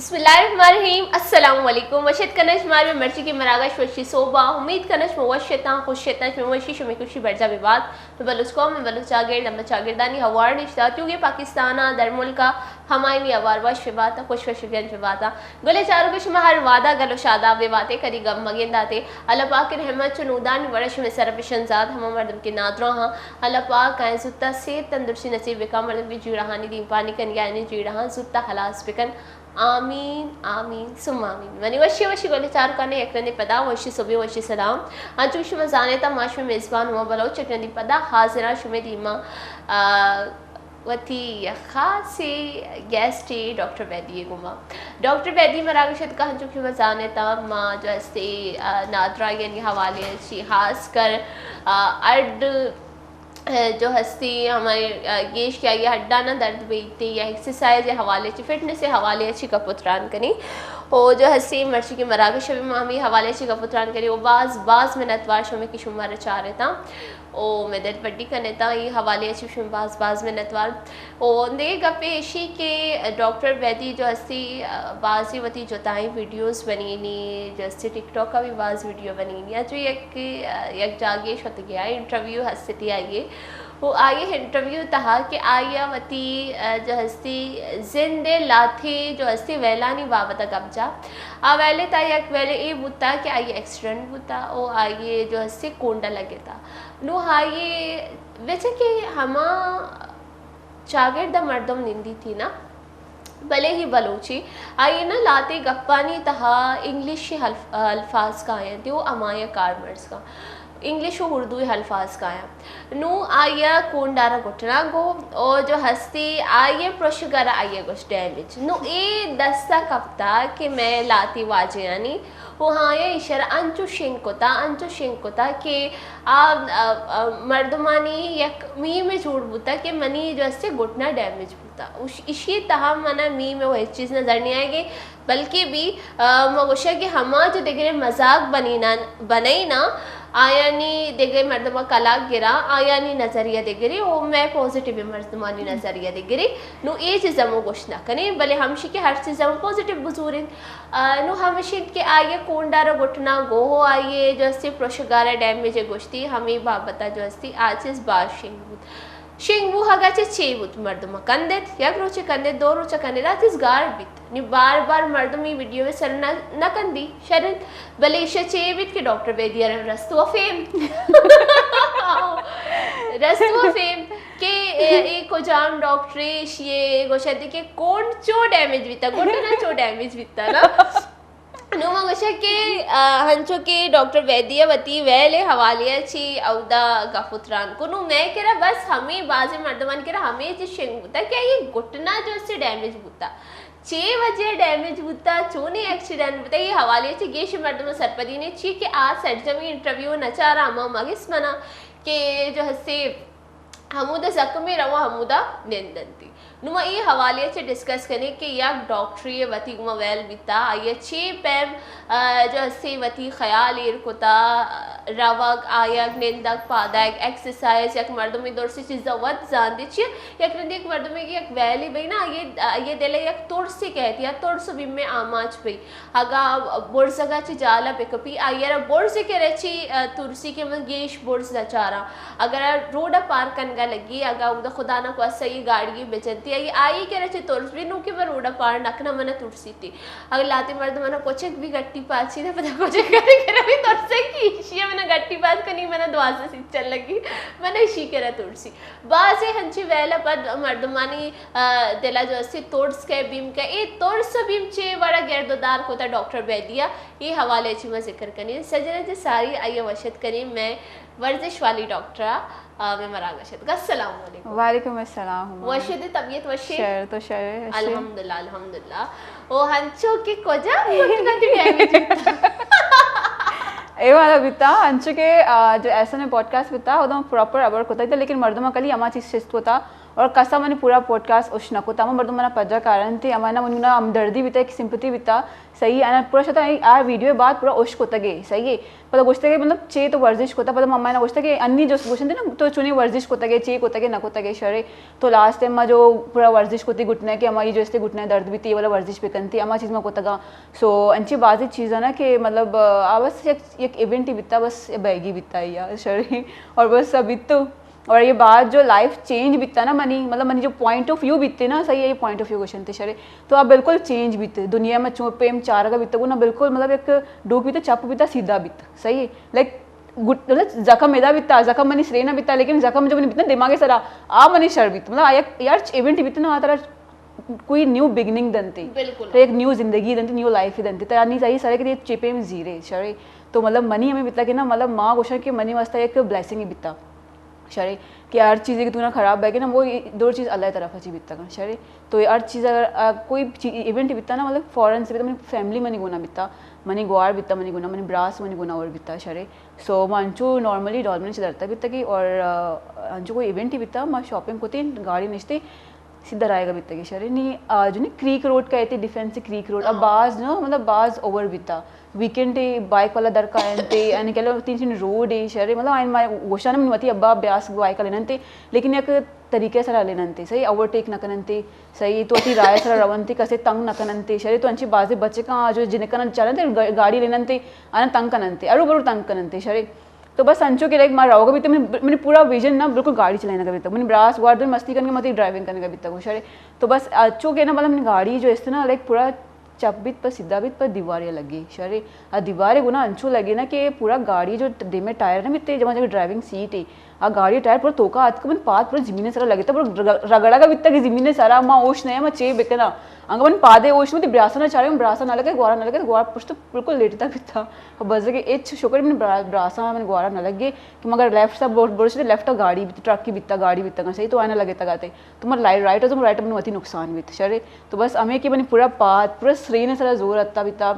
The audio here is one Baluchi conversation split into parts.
بسم اللہ الرحمن الرحیم۔ السلام علیکم۔ وش اتکنش مار میں مرچی کے مراگش وشی صوبہ۔ امید کنش میں وش اتاں، خوش اتاں، شمے وشی، شمے خوشی برجا ببات۔ میں بلوچ قوم، میں بلوچ چاگرد، ہمے چاگردانی ہوار نشتہ، چونکہ پاکستان ء در ملک ء ہمائنی ہوار وش ببات، خوش وش گنج ببات۔ گلے چاروک شما ہر وعدہ گل و شاداب بباتے، کدی غم مگنداتے۔ اللہ پاک رحمت چو نودانی وڑا شمے سر بشنزات، ہما مردم کے نادراہاں اللہ پاک آئیں زوتا صحت تندرستی نصیب بکا، مردم کے جیڑہانی دیم پانی کن، یعنی جیڑہاں زوتا خلاص بکن۔ آمین، آمین، ثم آمین۔ منی وشی وشی گل چاروکانے یک رندے پدا وشی صبح وشی سلام۔ انچو کہ شما زانیتا ما شمے میزبان ہما بلوچ یک رندے پدا حاضران شمے دیما، آ، وتی خاصی گیسٹ ڈاکٹر بیدی گوما۔ ڈاکٹر بیدی مراگش اتکا انچو کہ شما زانیتا ما جو ہستی، آ، نادراہیانی حوالے چی خاص کر، آ، اڈ جو ہستی ہمارے، آ، گیش کہ آئی ہڈانا درد بیتے یا ایکسرسائز حوالے چی، فٹنس حوالے چی گپ و تران کنی۔ او جو ہستی مرچی کے مراگش بھی ما ہمیں حوالے چی گپ و تران کنی۔ او باز، باز منتوار شمے کہ شما را چارتا۔ او میں دل بڈی کنتا، ای حوالے چی شما باز، باز منتوار۔ او دگہ گپے اشی کہ ڈاکٹر بیدی جو ہستی، آ، بازی وتی جتائیں ویڈیوز بنینی، جو ہستی ٹک ٹاک کا بھی باز ویڈیو بنینی۔ یا جو یک، آ، یک جاگے شت گیا انٹرویو ہستی آئیے۔ و آئی انٹرویو تہا کہ آئی ء وتی، آ، جو ہستی زند ء لہتے جو ہستی ویلانی بابت ء گپ جا۔ آ ویل ء تہا یک ویل اے بوتا کہ آئی ایکسیڈنٹ بوتا و آئی جو ہستی کونڈا لگتا۔ نو آئی بچے کہ ہما چاگرد ء مردم نندی تھی نا، بلے ہی بلوچی، آئی ء نا لہتے گپانی تہا انگلشی الف-، الفاظ کاینت و ہمائی ء کارمرز کن۔ انگلش و اردو ء الفاظ کاینت۔ نوں آئی ء کونڈار ء گٹنا گو، او جو ہستی آئی ء پرشگر ء آئی ء گوش ڈیمیج۔ نوں اے دست ء کپتا کہ مئے لہتے واجہانی و آئی ء ایشرا انچو شنگ کتا، انچو شنگ کتا کہ آ، آ، آ، مردمانی یک میمے جوڑ بوتا کہ منی جو ہستی گٹنا ڈیمیج بوتا۔ اش-، اشی تہا منا میم و ہچ چیز نظر نہیں آئے گی، بلکہ بھی، آ، ما گوشا کہ ہما جو دگرے مذاق بنینا، بنائینا، آیانی دگرے مردما کلاک گرا، آیانی نظریہ دگرے و مئے پازیٹیو مردمانی نظریہ دگرے۔ نو اے چیز ہمو گوشت نہ کنے، بلے ہمشی کہ ہر چیز ہم پازیٹیو بزوریں۔ آ، نو ہمش انت کہ آئی ء کونڈار ء گٹنا گوہ و آئی ء جو ہستی پرشگار ء ڈیمیج ء گوشتی، ہمے بابت ء جو ہستی آ چیز باز شنگ بوت۔ شنگ بوہگ ء چہ چے بوت؟ مردم ء کندت، یک روچے کندت، دو روچ ء کندت، آ چیز گار بیت۔ نی بار بار مردم ای ویڈیو ء سر نہ، نہ کندی، شر انت۔ بلے ایشی ء چے بیت کہ ڈاکٹر بیدی ء رستو ء فیم۔ رستو ء فیم۔ کہ اے، اے کجام ڈاکٹرے، ایشی ء گوشت کہ کونڈ چو ڈیمیج بیتا، گٹنا چو ڈیمیج بیتا نا۔ نو ما گوشت کہ، آ، ہنچو کہ ڈاکٹر ویدی ء وتی ویل ء حوالے ء چی اودا گپ و تران کو۔ نو مئے کرا بس ہمیں بازیں مردمان کرا ہمیں چی شنگ بوتا کہ اے گٹنا جو سے ڈیمیج بوتا۔ چے وجہ ڈیمیج بوتا، چونیں ایکسیڈنٹ بوتا، اے حوالے ء چی گیش مردم سرپدی نے چی کہ آ سرجمی انٹرویو نہ چارا، ہما مگس منا کہ جو ہستے ہمودا زکمے رواں ہمودا نندنتی۔ نوں ما اے حوالے ء چہ ڈسکس کنیں کہ یک ڈاکٹرے ء وتی گوما ویل بیتا، آئی ء چے پیم، آ، جو ہستے وتی خیال ایر کتا، روگ، آیگ، نندگ، پادگ، ایکسرسائز، یک مردمے درسیں چیزا وت زانتی چی، یک رندے یک مردمے کہ یک ویلے بئی نا، آئی ء، آئی ء دل ء یک ترسے کہتی یا ترس و بیم ء آماچ بئی۔ اگاں برزگ ء چہ جال ء بکپی، آئی ء را برز ء کرا چہ، آ، ترسی کہ من گیش برز نہ چاراں۔ اگر روڈ ء پار کنگ ء لگی، اگاں اودا خدا نہ خواستہ یہ گاڑی بجنتی، آئی، آئی ء کرا چہ ترس بی، نوں کہ من روڈ ء پار نہ کناں، من ء ترسیتی۔ اگر لہتے مردم من ء کچک بی گٹی پاچی نہ، پدا کچک ء کرا بی ترسے کہ ایشی ء من ء گٹی پاچ کنی، من ء دوازدہ سیت چل لگی، من ء ایشی کرا ترسی۔ بازیں ہنچیں ویل ء پد مردمانی، آ، دل ء جو استی ترس کئے بیم کئے، اے ترس ء بیم چے وڑ ء گرد ء دار کت ء ڈاکٹر بیدی ء اے حوالے ء چی ما ذکر کنیں۔ سجن ء چہ ساری آئی ء وش اتک کنیں مئے ورزش والی ڈاکٹر ء، آ، مئے مراگش اتک۔ السلام علیکم۔ وعلیکم السلام ہما۔ وش اتئے، طبیعت وش ء؟ شر تو شر ء، وش ء؟ الحمدللہ، الحمدللہ۔ او ہنچو کہ کجا وقت نہ تھی ڈیمیج بیتا؟ اے والا بیتا، انچو کہ، آ، جو ایسا نے پوڈکاسٹ بیتا، اودا پراپر ہبر کتا، لیکن مردم کلی ہما چیز شست کتا، اور کسا منی پورا پوڈکاسٹ اش نہ کتا، ہما مردم منا پجا کارنتی، ہما نا منی نا ہمدردی بیتا، ایک سمپتی بیتا، صحیح ہے نا، پورا شتا آ ویڈیو بعد پورا اش کتگے، صحیح ہے۔ پدا گوشتگے مطلب چے تو ورزش کتا، پدا مما نا گوشتگے انی جو گوشنتے نا تو چونی ورزش کتگے، چے کتگے نہ کتگے شرے۔ تو لاسٹ ٹائم ما جو پورا ورزش کتی گھٹنے کہ ہما یہ جو استے گھٹنے درد بیتی، یہ والا ورزش پکنتی، ہما چیز ما کتگا۔ سو انچی بازی چیزاں نا کہ مطلب آ بس یک، یک ایونٹ ہی بیتا، بس بیگی بیتا یا شرے۔ اور بس ابھی تو اور یہ بات جو لائف چینج بیتا نا منی، مطلب منی جو پوائنٹ آف ویو بیتے نا، صحیح ہے، یہ پوائنٹ آف ویو گوشنتے شرے، تو آپ بالکل چینج بیتے۔ دنیا میں چون پیم چارگا بیتا گو نا، بالکل مطلب ایک ڈوک بیتا، چپ بیتا، سیدھا بیتا، صحیح ہے۔ لائک گٹ-، مطلب زخم ادا بیتا، زخم منی سرینا بیتا، لیکن زخم جو منی بیتا دماغ سرا، آ منی شر بیتا۔ مطلب آ یک، یار ایونٹ بیتا نا، آ ترا کوئی نیو بگننگ دنتے، بالکل۔ تو ایک نیو زندگی دنتے، نیو لائف دنتے۔ تو یعنی صحیح سرے کہ یہ چپے میں زیرے شرے۔ تو مطلب منی ہمیں بیتا کہ نا، مطلب ماں گوشن کہ منی واسطہ ایک بلیسنگ ہی بیتا۔ شرے کہ ہر چیزے کہ تو نا خراب بہ کہ نا، وہ دو چیز اللہ طرف چی بیتا کن شرے۔ تو ہر چیز اگر، آ، کوئی چی-، ایونٹ بیتا نا، مطلب فوراً سے بیتا، منی فیملی منی گونا بیتا، منی گوار بیتا منی گونا، منی براس منی گونا اور بیتا شرے۔ سو ما انچو نارملی ڈالمن چ درتا بیتا کہ اور، آ، انچو کوئی ایونٹ ہی بیتا، ما شاپنگ کتی، گاڑی نشتی، سیدھا رائے گا بیتا کہ شرے نی، آ، جو نی کریک روڈ کا ایتی، ڈیفنس کریک روڈ، اب باز نا، مطلب باز اوور بیتا۔ ویکینڈ ء بائیک والا در کاینت ء آیانی کلو تین چین روڈ ء شہر ء، مطلب آیان ما گوشان من وتی ابا بیاس بائیک لیننت ء، لیکن یک طریقے سرا لیننت ء، صحیح، اوورٹیک نہ کننت ء، صحیح، تو وتی رائے سرا رونت ء، کسے تنگ نہ کننت ء، شہر ء تو انچیں بازیں بچکاں آ جو جنکان چارنت ء گا-، گاڑی لیننت ء آیان تنگ کننت ء، ہرو برو تنگ کننت ء، شہر ء تو بس انچو کہ لائک ما روگا بیت، منی، منی پورا ویژن نا بالکل گاڑی چلائینگا بیت، منی براس گوار دن مستی کنگا، متی ڈرائیونگ کنگا بیت گو شہر ء۔ تو بس انچو کہ نا مطلب منی گاڑی جو است نا لائک پورا چپ بیت، پہ سیدھا بیت، پہ دیوارے لگی شرے۔ آ دیوارے گنا انچو لگی نا کہ پورا گاڑی جو دیمے ٹائر نہ بیتے، جمع جمع ڈرائیونگ سیٹ ہے، آ گاڑی ٹائر پورا توکا آتک من پاد پورا زمین سرا لگے تا، پورا رگ-، رگڑا کا بیتا کہ زمین سرا ما ہوش نہیں، ما چے بکنا۔ انگا من پادے ہوش میں تے براسا نہ چارے، براسا نہ لگے، گوارا نہ لگے، گوار پشت بالکل لیٹتا بیتا۔ بس کہ اچ شکر من برا-، براسا من گوارا نہ لگے کہ مگر لیفٹ سا بر-، برش لیفٹ گاڑی بیت، ٹرک کی بیتا، گاڑی بیتا، صحیح تو آنا لگے تگاتے۔ تو مر لائ-، رائٹ ء، رائٹ ء من وتی نقصان بیت شرے۔ تو بس ہمیں کہ منی پورا پاد، پورا سرین سرا زور اتا بیتا۔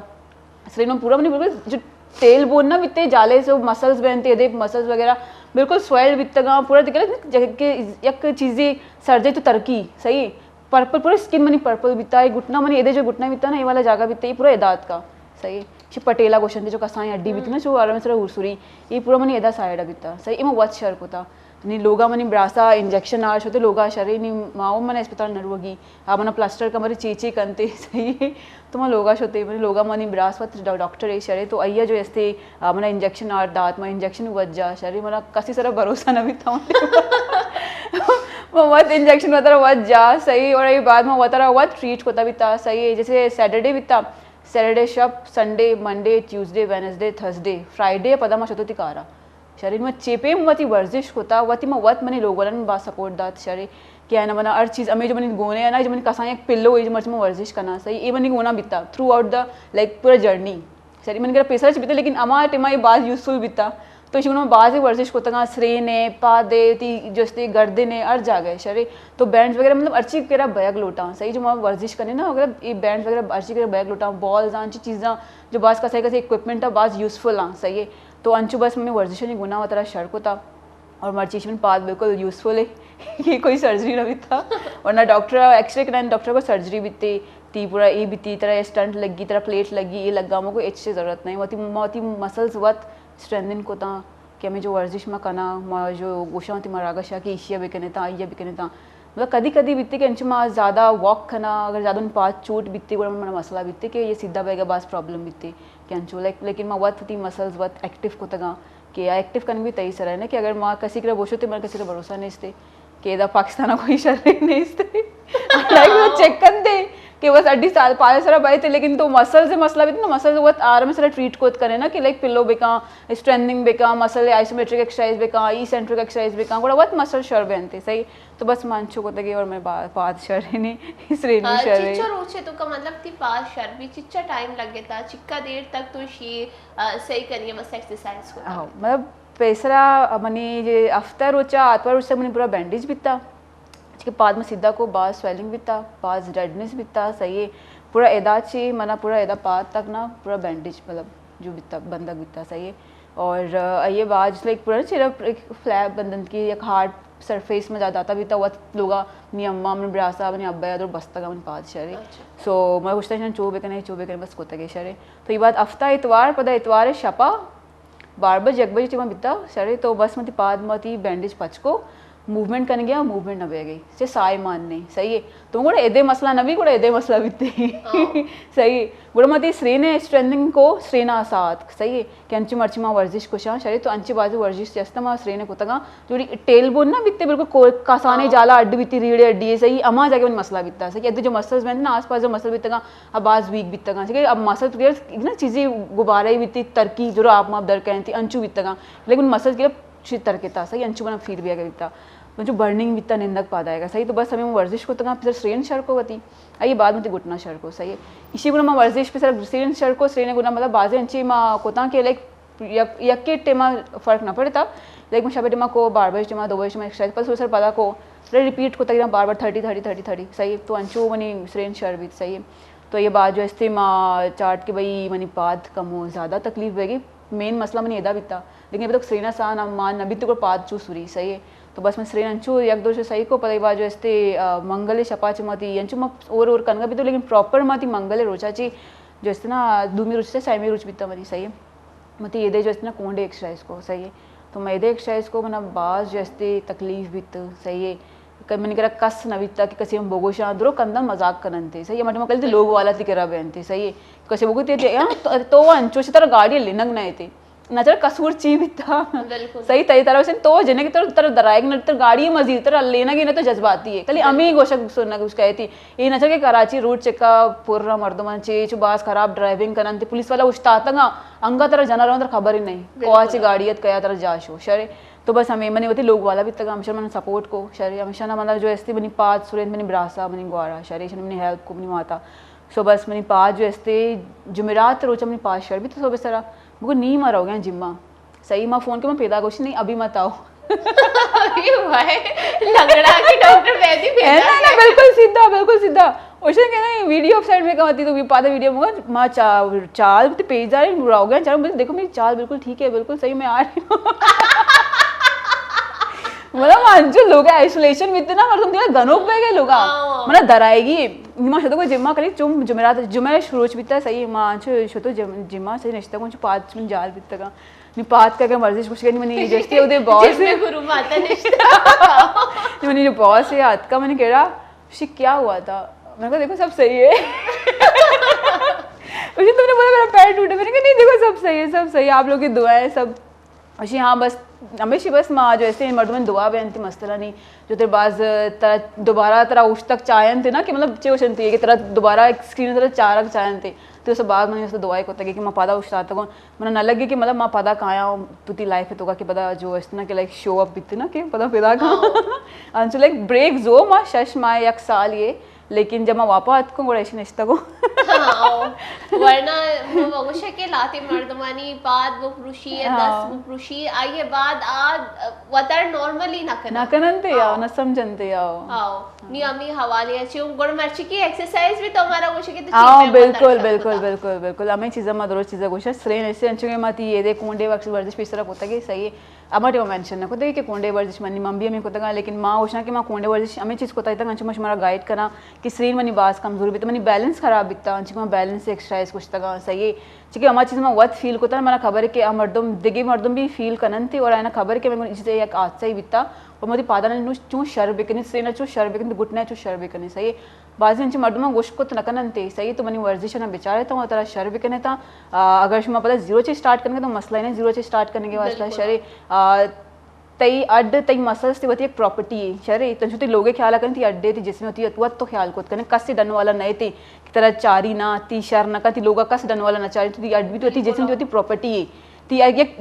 سرین من پورا منی بالکل جو ٹیل بون نہ بیتے، جالے سے مسلز بنتے، ادے مسلز وغیرہ بالکل سویل بیتگاں، پورا دکھے کہ یک چیزی سرجے تو ترکی، صحیح۔ پرپل، پورا اسکن منی پرپل بیتا، یہ گھٹنا منی ادے جو گھٹنا بیتا نا، یہ والا جاگہ بیتا، یہ پورا ادات کا، صحیح۔ چی پٹیلا گوشنتے جو کسائیں ہڈی بیتی نا، چو آرام سرا ہور سوری، یہ پورا منی ادا سائیڈ بیتا، صحیح۔ یہ من وت شر کتا۔ نی لوگا منی براسا انجیکشن آر شتے، لوگا شرے نی ماو من اسپتال نہ روگی۔ آ منا پلاسٹر کمرے چی چی کنتے، صحیح۔ تو ما لوگا شتے، منی لوگا منی براس وت ڈا-، ڈاکٹر ہے شرے، تو ایا جو استے، آ، منا انجیکشن آر دات، ما انجیکشن وت جا شرے، منا کسی سرا بھروسہ نہ بیتا۔ ما وت انجیکشن وترا وت جا، صحیح۔ اور یہ بعد ما وترا وت ٹریٹ کتا بیتا، صحیح۔ جیسے سیٹرڈے بیتا، سیٹرڈے شپ، Sunday, Monday, Tuesday, Wednesday, Thursday, Friday پدا ما شتو تی کارا۔ شرے، ما چے پیم وتی ورزش کتا، وتی ما وت منی لوگ والن با سپورٹ دات شرے، کہ آنا منا ہر چیز ہمیں جو منی گونے آنا، جو منی کسان یک پلو ہے، جو مرچی ما ورزش کنا، صحیح، اے منی گونا بیتا، تھرو آؤٹ دا، لائک، پورا جرنی۔ شرے، من گرا پیسر چ بیتا، لیکن اما ٹائم اے باز یوزفل بیتا۔ تو ایشی گونا باز ورزش کتگا، سرین ہے، پاد ہے، تی جستے گردن ہے، ہر جاگہ ہے، شرے۔ تو بینڈز وغیرہ، مطلب، ہر چیز کرا بیگ لوٹا، صحیح، جو ما ورزش کنے نا، اگر اے بینڈز وغیرہ ہر چیز کرا بیگ لوٹا، بالز آن چی چیزاں، جو باز کسے کسے اکوپمنٹ ہے، باز یوزفل آن، صحیح ہے۔ تو انچو بس منی ورزشانی گناہ وترا شر کتا اور مرچی من پاد بالکل یوزفل ہے۔ یہ کوئی سرجری نہ بیتا، ورنہ ڈاکٹر ایکس رے کنن، ڈاکٹر کو سرجری بیتے، تی پورا اے بیتی، ترا اسٹنٹ لگی، ترا پلیٹ لگی، یہ لگا، مو کو اچ ضرورت نہیں۔ وتی، ما وتی مسلز وت اسٹرینتھن کتا کہ ہمیں جو ورزش ما کنا، ما جو گوشاں وتی مراگش کہ ایشیا بکنے تا، آئیا بکنے تا۔ مطلب کدی کدی بیتے کہ انچو ما زیادہ واک کنا، اگر زیادہ من پاد چوٹ بیتے، گڑا من مسئلہ بیتے کہ یہ سیدھا بیگا باز پرابلم بیتے۔ کہ انچو، لائک، لیکن ما وت وتی مسلز وت ایکٹیو کتگاں کہ آ ایکٹیو کنگ بھی تئی سرا ہے نا، کہ اگر ما کسی کرا بوشو تے من کسی کرا بھروسہ نیستے کہ ادا پاکستان کوئی شر نیستے۔ لائک، وہ چیک کن دے کہ بس اڈی سال پانچ سرا بھائی تے، لیکن تو مسلز مسئلہ بھی نا، مسلز وت آرام سرا ٹریٹ کوت کرے نا کہ لائک پلو بکاں، اسٹرینتھنگ بکاں، مسل آئسومیٹرک ایکسرسائز بکاں، ای سینٹرک ایکسرسائز بکاں، گڑا وت مسل شر بینتے، صحیح۔ تو بس من انچو کتگے اور میں با-، پاد شرینی، اسرینی ہاں، شرے۔ چچا روچے تو کا مطلب تی پاد شر بھی چچا ٹائم لگے تا، چکا دیر تک تو شی، آ، صحیح کریے بس ایکسرسائز کو۔ ہاں، مطلب پیسرا منی یہ ہفتہ روچا، آتوار روچا منی پورا بینڈیج بیتا۔ چکے پاد میں سیدھا کو باز سویلنگ بیتا، باز ریڈنس بیتا، صحیح ہے۔ پورا ادا چی منا پورا ادا پاد تک نا پورا بینڈیج مطلب جو بیتا، بندگ بیتا، صحیح ہے۔ اور، آ، یہ باز لائک پورا چیرا ایک فلیپ بندن کی، ایک ہارٹ سرفیس ما جا داتا بیتا، وت لوگا منی اماں، منی براسا، منی ابا ءَ درو بستگا منی پاد شرے۔ سو ما گوشتا ایشاں چو بکنے، چو بکنے، بس کتگے شرے۔ تو اے بعد ہفتہ اتوار، پدا اتوار شپا بارہ بج، یک بجے ٹیما بیتا شرے، تو بس متی پاد متی بینڈیج پچ کو، موومنٹ کنگی ءَ، موومنٹ نہ بیگی، چہ سائے مان نے، صحیح ہے۔ تو گڑا ادے مسئلہ نہ بی، گڑا ادے مسئلہ بیتے۔ صحیح ہے۔ گڑا متی سرین اسٹرینتھنگ کو، سرین آسات، صحیح ہے۔ کہ انچو مرچی ما ورزش کشاں، شرے، تو انچی بازی ورزش جستا ما سرین کتگاں، جوڑی ٹیل بون نہ بیتے، بالکل کو-، کسانے جالا اڈ بیتی، ریڑے اڈی ہے، صحیح، اما جاگہ من مسئلہ بیتا، صحیح، ادے جو مسلز بنت نا، آس پاس جو مسل بیتگاں، اب باز ویک بیتگاں، ٹھیک ہے، اب مسل تو نا چیزی گبارے بیتی، ترکی جو آپ ما در کہیں تھی، انچو بیتگاں، لیکن مسل کے چی ترکتا، صحیح، انچو بنا فیل بیا بیتا، انچو برننگ بیتا، نندگ پادا ہے، صحیح، تو بس ہمیں ورزش کتگاں، پھر سرین شر کو وتی، آئی بعد متی گھٹنا شر کو، صحیح ہے۔ ایشی گنا ما ورزش پہ سر سرین شر کو، سرین گنا مطلب بازی انچی ما کتاں کہ لائک یک، یکے ٹیما فرق نہ پڑتا، لیکن شب ٹیما کو، بارہ بجے ٹیما، دو بجے ٹیما ایکسرسائز، پس سر پدا کو، ریپیٹ کو تقریباً بار بار تھرٹی، تھرٹی، تھرٹی، تھرٹی، صحیح ہے۔ تو انچو منی سرین شر بیت، صحیح ہے۔ تو یہ بات جو استے ما چارٹ کہ بھئی منی پاد کم و زیادہ تکلیف بیگی، مین مسئلہ منی ادا بیتا، لیکن ابھی تک سرین آسان مان نہ بیت کو پاد چو سوری، صحیح ہے۔ تو بس من سرین انچو یک دو شو صحیح کو، پدا یہ بات جو استے، آ، منگل شپا چ متی انچو ما اور اور کنگا بیتو، لیکن پراپر متی منگل روچا چی جو استے نا دومی روچ سے سیمی روچ بیتا منی، صحیح ہے۔ متی ایدے جو استے نا کونڈے ایکسرسائز کو، صحیح ہے۔ تو میں ایدے ایکسرسائز کو منا باز جو استے تکلیف بیت، صحیح ہے۔ کہ منی کرا کس نہ بیتا کہ کسی ہم بگوشاں، درو کندن مذاق کننتے، صحیح ہے۔ مٹے مکل تے لوگ والا تی کرا بینتے، صحیح ہے۔ کسی بگو تے، تے، ہاں، تو، تو انچو شتر گاڑی لینگ نہ تے۔ نچر قصور چی بیتا؟ صحیح، تئی طرف سے تو جنے کہ تر، تر درائگ نہ، تر گاڑی مزید تر لینگ نہ تو جذباتی ہے۔ کلی امی گوشک سننا گوش کہتی۔ اے نہ چا کہ کراچی روڈ چکا پر مردمان چے چو باز خراب ڈرائیونگ کنن تے پولیس والا اشتاتگا انگا ترا جنا رون تر خبر ہی نہیں۔ کوا چے گاڑی ات کیا ترا جا شو شرے۔ تو بس ہمیں منی وتی لوگ والا بیتگا، ہمیشہ من سپورٹ کو شرے، ہمیشہ نہ مطلب جو استی منی پاد سرین منی براسا، منی گوارا شرے، شن منی ہیلپ کو منی ماتا۔ سو بس منی پاد جو استے جمعرات روچ منی پاد شر بیت سو بسرا۔ بگو نی ما روگا جما۔ صحیح، ما فون کہ ما پیدا گوشی نہیں، ابھی مت آؤ۔ اے بھائی، لگڑا کے ڈاکٹر بیدی پیدا ہے نا، نا، بالکل سیدھا، بالکل سیدھا۔ اوشن کہنا، یہ ویڈیو سینڈ میں کہتی تو یہ پادا ویڈیو مگا، ما چا-، چال تے پیج دارے، روگا چال، بس دیکھو میری چال بالکل ٹھیک ہے، بالکل صحیح، میں آ رہی ہوں۔ مطلب، انچو لوگ آئسولیشن میں اتنا مردم دیا گنوک بہ گئے لوگا۔ مطلب، درائے گی، ما شتو کو جمعہ کلی، چم جمعرات، جمعہ شروع بیتا، صحیح، ما انچو شتو جم-، جمعہ صحیح نشتا کو، انچو پاد من جال بیتگا۔ نی پاد کا کہ ورزش کچھ کرنی، منی جستی اودے باس جس میں ہے۔ گرو ماتا نشتا۔ نی منی جو باس ہے، آتکا منی کہڑا، شی کیا ہوا تھا؟ میں نے کہا، دیکھو، سب صحیح ہے۔ اسے تم نے بولا میرا پیر ٹوٹا، میں نے کہا، نہیں، دیکھو، سب صحیح ہے، سب صحیح ہے، آپ لوگ کی دعا ہے، سب۔ اسے ہاں، بس ہمیشہ بس ما جو استے مردم دعا بینتی مسئلہ نہیں۔ جو تر باز ترا دوبارہ ترا اوش تک چاہن تے نا کہ مطلب چے اوشن تے کہ ترا دوبارہ ایک اسکرین ترا چارگ چاہن تے۔ تو اسے بعد من اسے دعائے کو تک کہ ما پادا اوشتاتگوں۔ من نہ لگے کہ مطلب ما پدا کایا ہوں پتی لائف تو کا کہ پدا جو اس نا کہ لائک شو اپ بیتے نا کہ پدا پیدا کا۔ انچو لائک بریک زو ما شش ماہ یک سال یہ، لیکن جب ما واپا اتکوں گڑا ایشی نشتگوں۔ ہاں، او۔ ورنہ ما بگوشے کہ لاتے مردمانی پاد بپروشی یا ہاں۔ دست بپروشی، آئیے بعد آ وتر نارملی نہ کنا۔ نہ کننتے یا، ہاں۔ نہ سمجھنتے یا۔ ہاں۔ نی ہمیں حوالے اچھے ہوں۔ گڑ مرچی کی ایکسرسائز بھی تو ہمارا گوشے کہ تو ہاں، چیز میں بالکل، بتر بالکل، شکتا۔ بالکل، بالکل۔ ہمیں چیزیں ما درست چیزیں گوشا۔ سرین ایسے انچو کہ ما تی یہ دے کونڈے وقت ورزش پیش طرح ہوتا کہ صحیح ہے۔ اما ٹائم مینشن نہ کتگ کہ کونڈے ورزش منی من بھی ہمیں کتگا، لیکن ما اوشاں کہ ما کونڈے ورزش ہمیں چیز کتگ تک انچو ما شمارا گائیڈ کراں کہ سرین منی باز کمزوری بیتا، منی بیلنس خراب بیتا، انچو کہ ما بیلنس ایکسرسائز کشتگا، صحیح ہے۔ چونکہ ہما چیز ما وت فیل کتا، منا خبر ہے کہ آ مردم، دگے مردم بھی فیل کنن تے اور آنا خبر ہے کہ میں چیز یک حادثہ ہی بیتا اور مودی پادانا نو چون شر بکنی، سرینا چون شر بکنی، گھٹنا چون شر بکنی، صحیح ہے۔ بازیں انچیں مردماں گوشت کت نہ کننت، صحیح، تو منی ورزش ءَ بچار ات، ترا شر بکنت۔ آ، اگر شما پدا زیرو چہ اسٹارٹ کنگے تو مسئلہ نہیں، زیرو چہ اسٹارٹ کنگے واسطہ بالکل۔ شرے، آ، تئی ہڈ، تئی مسلز تئی وتی ایک پراپرٹی ہے، شرے، تو انچو تئی لوگے خیال کنی، تئی ہڈے، تئی جسم، تئی وت تو خیال کت کنے، کس ڈن والا نئے تئی کہ ترا چاری نہ، تئی شر نہ کن، تئی لوگا کس ڈن والا نہ چاری، تو تئی ہڈ بھی تو وتی جسم، تئی وتی پراپرٹی ہے۔ تئی اگہ یک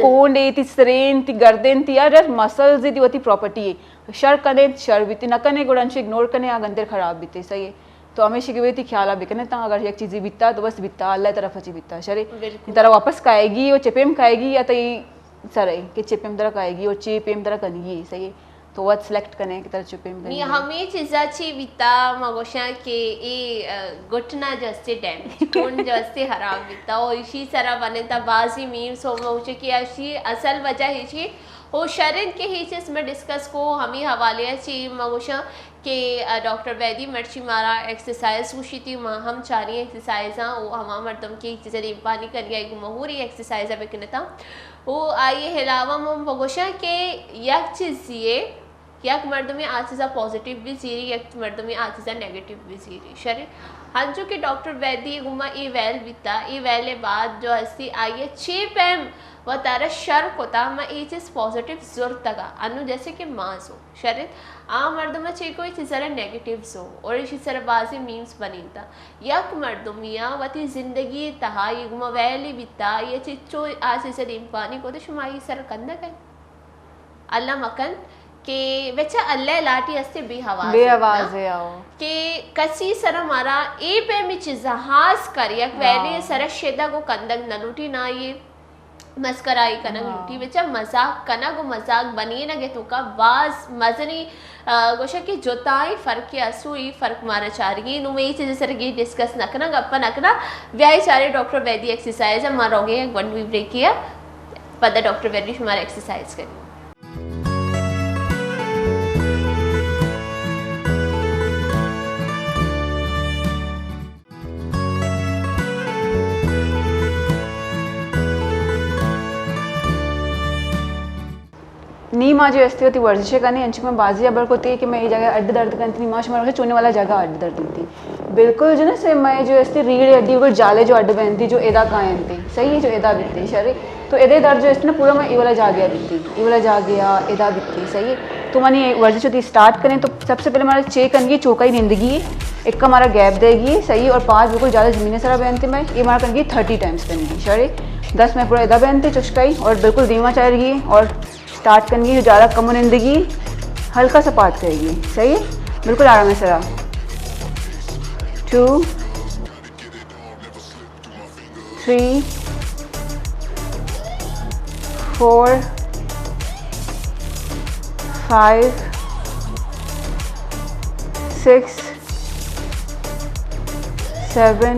کونڈ ہے، تئی سرین، تئی گردن، تئی ہر مسلز ہے، تئی وتی پراپرٹی ہے۔ شر کنے، شر بیتی، نہ کنے، گڑا انچو اگنور کنے، آ گندر خراب بیتی، صحیح ہے۔ تو ہمیشہ کہ وتی خیال ءَ بکنے تاں، اگر یک چیزی بیتا تو بس بیتا، اللہ طرف چی بیتا، شرے۔ بالکل۔ ترا واپس کائے گی، وہ چپیم کائے گی یا تئی سر ہے کہ چپیم ترا کائے گی اور چپیم ترا کنگی ہے، صحیح ہے۔ تو وت سلیکٹ کنے کہ ترا چپیم کنگی نی ہے۔ ہمیں چیزا چی بیتا، ما گوشاں کہ اے، آ، گھٹنا جستے ڈیمیج، کون جستے خراب بیتا، اور اسی سرا بنے تا بازی میمز ہو، ما گوشاں کہ اسی اصل وجہ ہے چی او شریں کہ ہی چیز میں ڈسکس کو، ہمی حوالے چی میں گوشاں کہ، آ، ڈاکٹر ویدی مرچی مارا ایکسرسائز گوشی تھی، ما ہم چاری ایکسرسائزاں، او ہما مردم کہ ہی چیز دیمپانی کنگی آئی گو مہوری ایکسرسائز بکنتا۔ او آئی علاوہ من بگوشاں کہ یک چیزی ہے، یک مردمی آ چیزا پازیٹیو بھی زیری، یک مردمی آ چیزا نیگیٹیو بھی زیری۔ شریں، ہنچو کہ ڈاکٹر ویدی گما ای ویل بیتا، ای ویل بعد جو ہستی آئی چی پیم و تارا شر کتا، ما ای چیز پازیٹیو زرتگا، انو جیسے کہ ما زو۔ شریں، آ مردم چی کوئی چیز سر نیگیٹیو زو، اور اسی سر بازی میمز بنینتا۔ یک مردمیا وتی زندگی تہا یہ گما ویلی بیتا، یہ چیز چو آ چیز دیمپانی کو تو شما ای سر کندگا۔ اللہ مکن کہ بچا اللہ لاٹی ہستے بے حواز بے انت نا؟ حواز ہے، آؤ۔ کہ کسی سر مارا اے پیمی چیزا ہاس کر، یک ہاں۔ ویلی سر شدگ و کندگ نہ لوٹی، نا یہ مسکرائی کنگ ہاں۔ لوٹی، بچا مزاق کنگ و مزاق بنینگ توکا باز مزنی، آ، گوشہ کہ جتائیں فرق اسو، ای فرق مارا چارگی۔ نو میں یہ چیز سر گی ڈسکس نہ کنا، گپا نہ کنا، بیائی چارے ڈاکٹر ویدی ایکسرسائز ہے، ما روگے یک ون وی بریک کیا۔ پدا ڈاکٹر ویدی شمارا ایکسرسائز کنی۔ نی ما جو استی وتی ورزش کنے، انچو میں بازی ابر کو تی کہ میں یہ جگہ اڈ درد کنتی، نی ما شمار چونے والا جگہ اڈ درد کنتی۔ بالکل جو نا سے میں جو استی ریڑھ ہڈی کو جالے جو اڈ بنتی، جو ادا کائنتی، صحیح ہے، جو ادا بیتی، شری۔ تو ادے درد جو استی نا پورا میں ای والا جاگیا بیتی، ای والا جاگیا ادا بیتی، صحیح ہے۔ تو منی ورزش ہوتی اسٹارٹ کریں تو سب سے پہلے ہمارا چیک کرنگی چوکائی نندگی ہے، ایک کا ہمارا گیپ دے گی، صحیح ہے، اور پانچ بالکل زیادہ زمین سرا بینتے میں، یہ ہمارا کرنگی تھرٹی ٹائمز کرنگی، شری۔ دس میں پورا ادا بینتے چشکائی اور بالکل دیما چاہ رہی ہے اور اسٹارٹ کرنگی، زیادہ کم نندگی، ہلکا سا پات کرے گی، صحیح ہے، بالکل آرام سرا۔ Two, three, four, five, six, seven,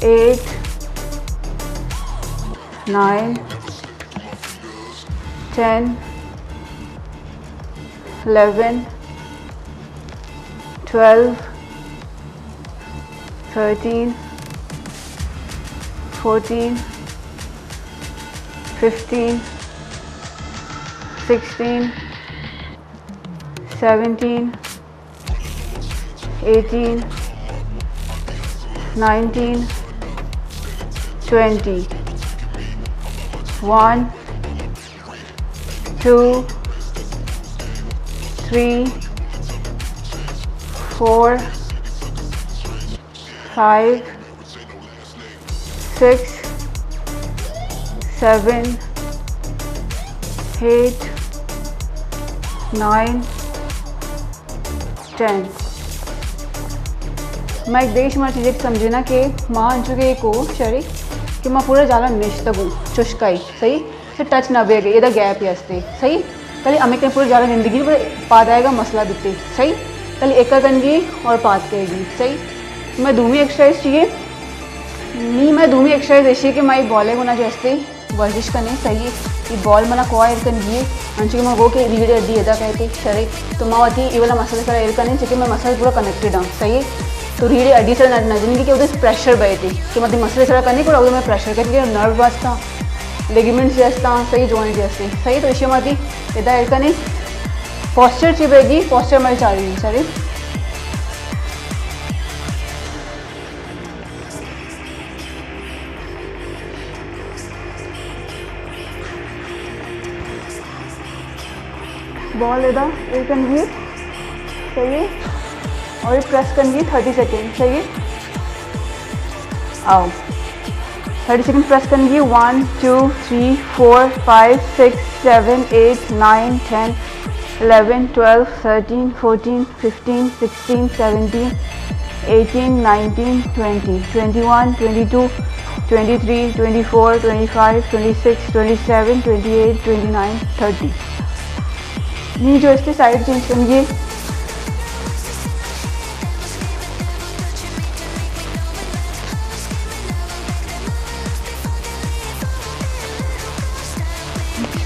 eight, nine, ten, eleven, twelve, thirteen, fourteen, fifteen, sixteen, seventeen, eighteen, nineteen, twenty, one, two, three, four, five, six, seven, eight, nine, ten. میں ایک دگہ شمارا چیزے سمجھینا کہ ما انچو کہ ایک ہو شری کہ ما پورا جالا نشتگوں، چشکائی، صحیح؟ تو ٹچ نہ بیگ، ادا گیپ ہی ہستے، صحیح؟ کلی ہمیں کہیں پورا جالا نندگی پر پاد آئے گا مسئلہ بیتے، صحیح؟ کلی ایک کنگی اور پاد کہے گی، صحیح؟ میں دومی ایکسرسائز چاہیے، نی میں دومی ایکسرسائز ایشی کہ میں بالے گنا جو ہستے، ورزش کنے، صحیح ہے۔ یہ بال منا کوا ایر کنگی ہے، انچو کہ من گو کہ ریڑھ ہڈی ادا کہتے، شرے۔ تو ما وتی یہ والا مسئلہ سرا ایر کنے، چونکہ میں مسئلہ پورا کنیکٹڈ ہاں، صحیح ہے۔ تو ریڑھ ہڈی سرا نہ، نہ جنگی کہ ادھر پریشر بیتے، کہ مطلب مسئلہ سرا کنے، پر ادھر میں پریشر کرتی کہ نرو واسطہ، لیگمنٹس جیستا، صحیح جوائنٹ جیسے، صحیح۔ تو ایشی ماتی ادا ایر کنے، پوسچر چی بیگی، پوسچر میں چاہ رہی ہوں، صحیح۔ بال ادا ایر کنگی، صحیح ہے، اور یہ پریس کنگی تھرٹی سیکنڈ، صحیح ہے۔ آؤ، تھرٹی سیکنڈ پریس کنگی، one, two, three, four, five, six, seven, eight, nine, ten, eleven, twelve, thirteen, fourteen, fifteen, sixteen, seventeen, eighteen, nineteen, twenty, twenty one, twenty two, twenty three, twenty four, twenty five, twenty six, twenty seven, twenty eight, twenty nine, thirty. نی جو استی سائیڈ چینج کنگی۔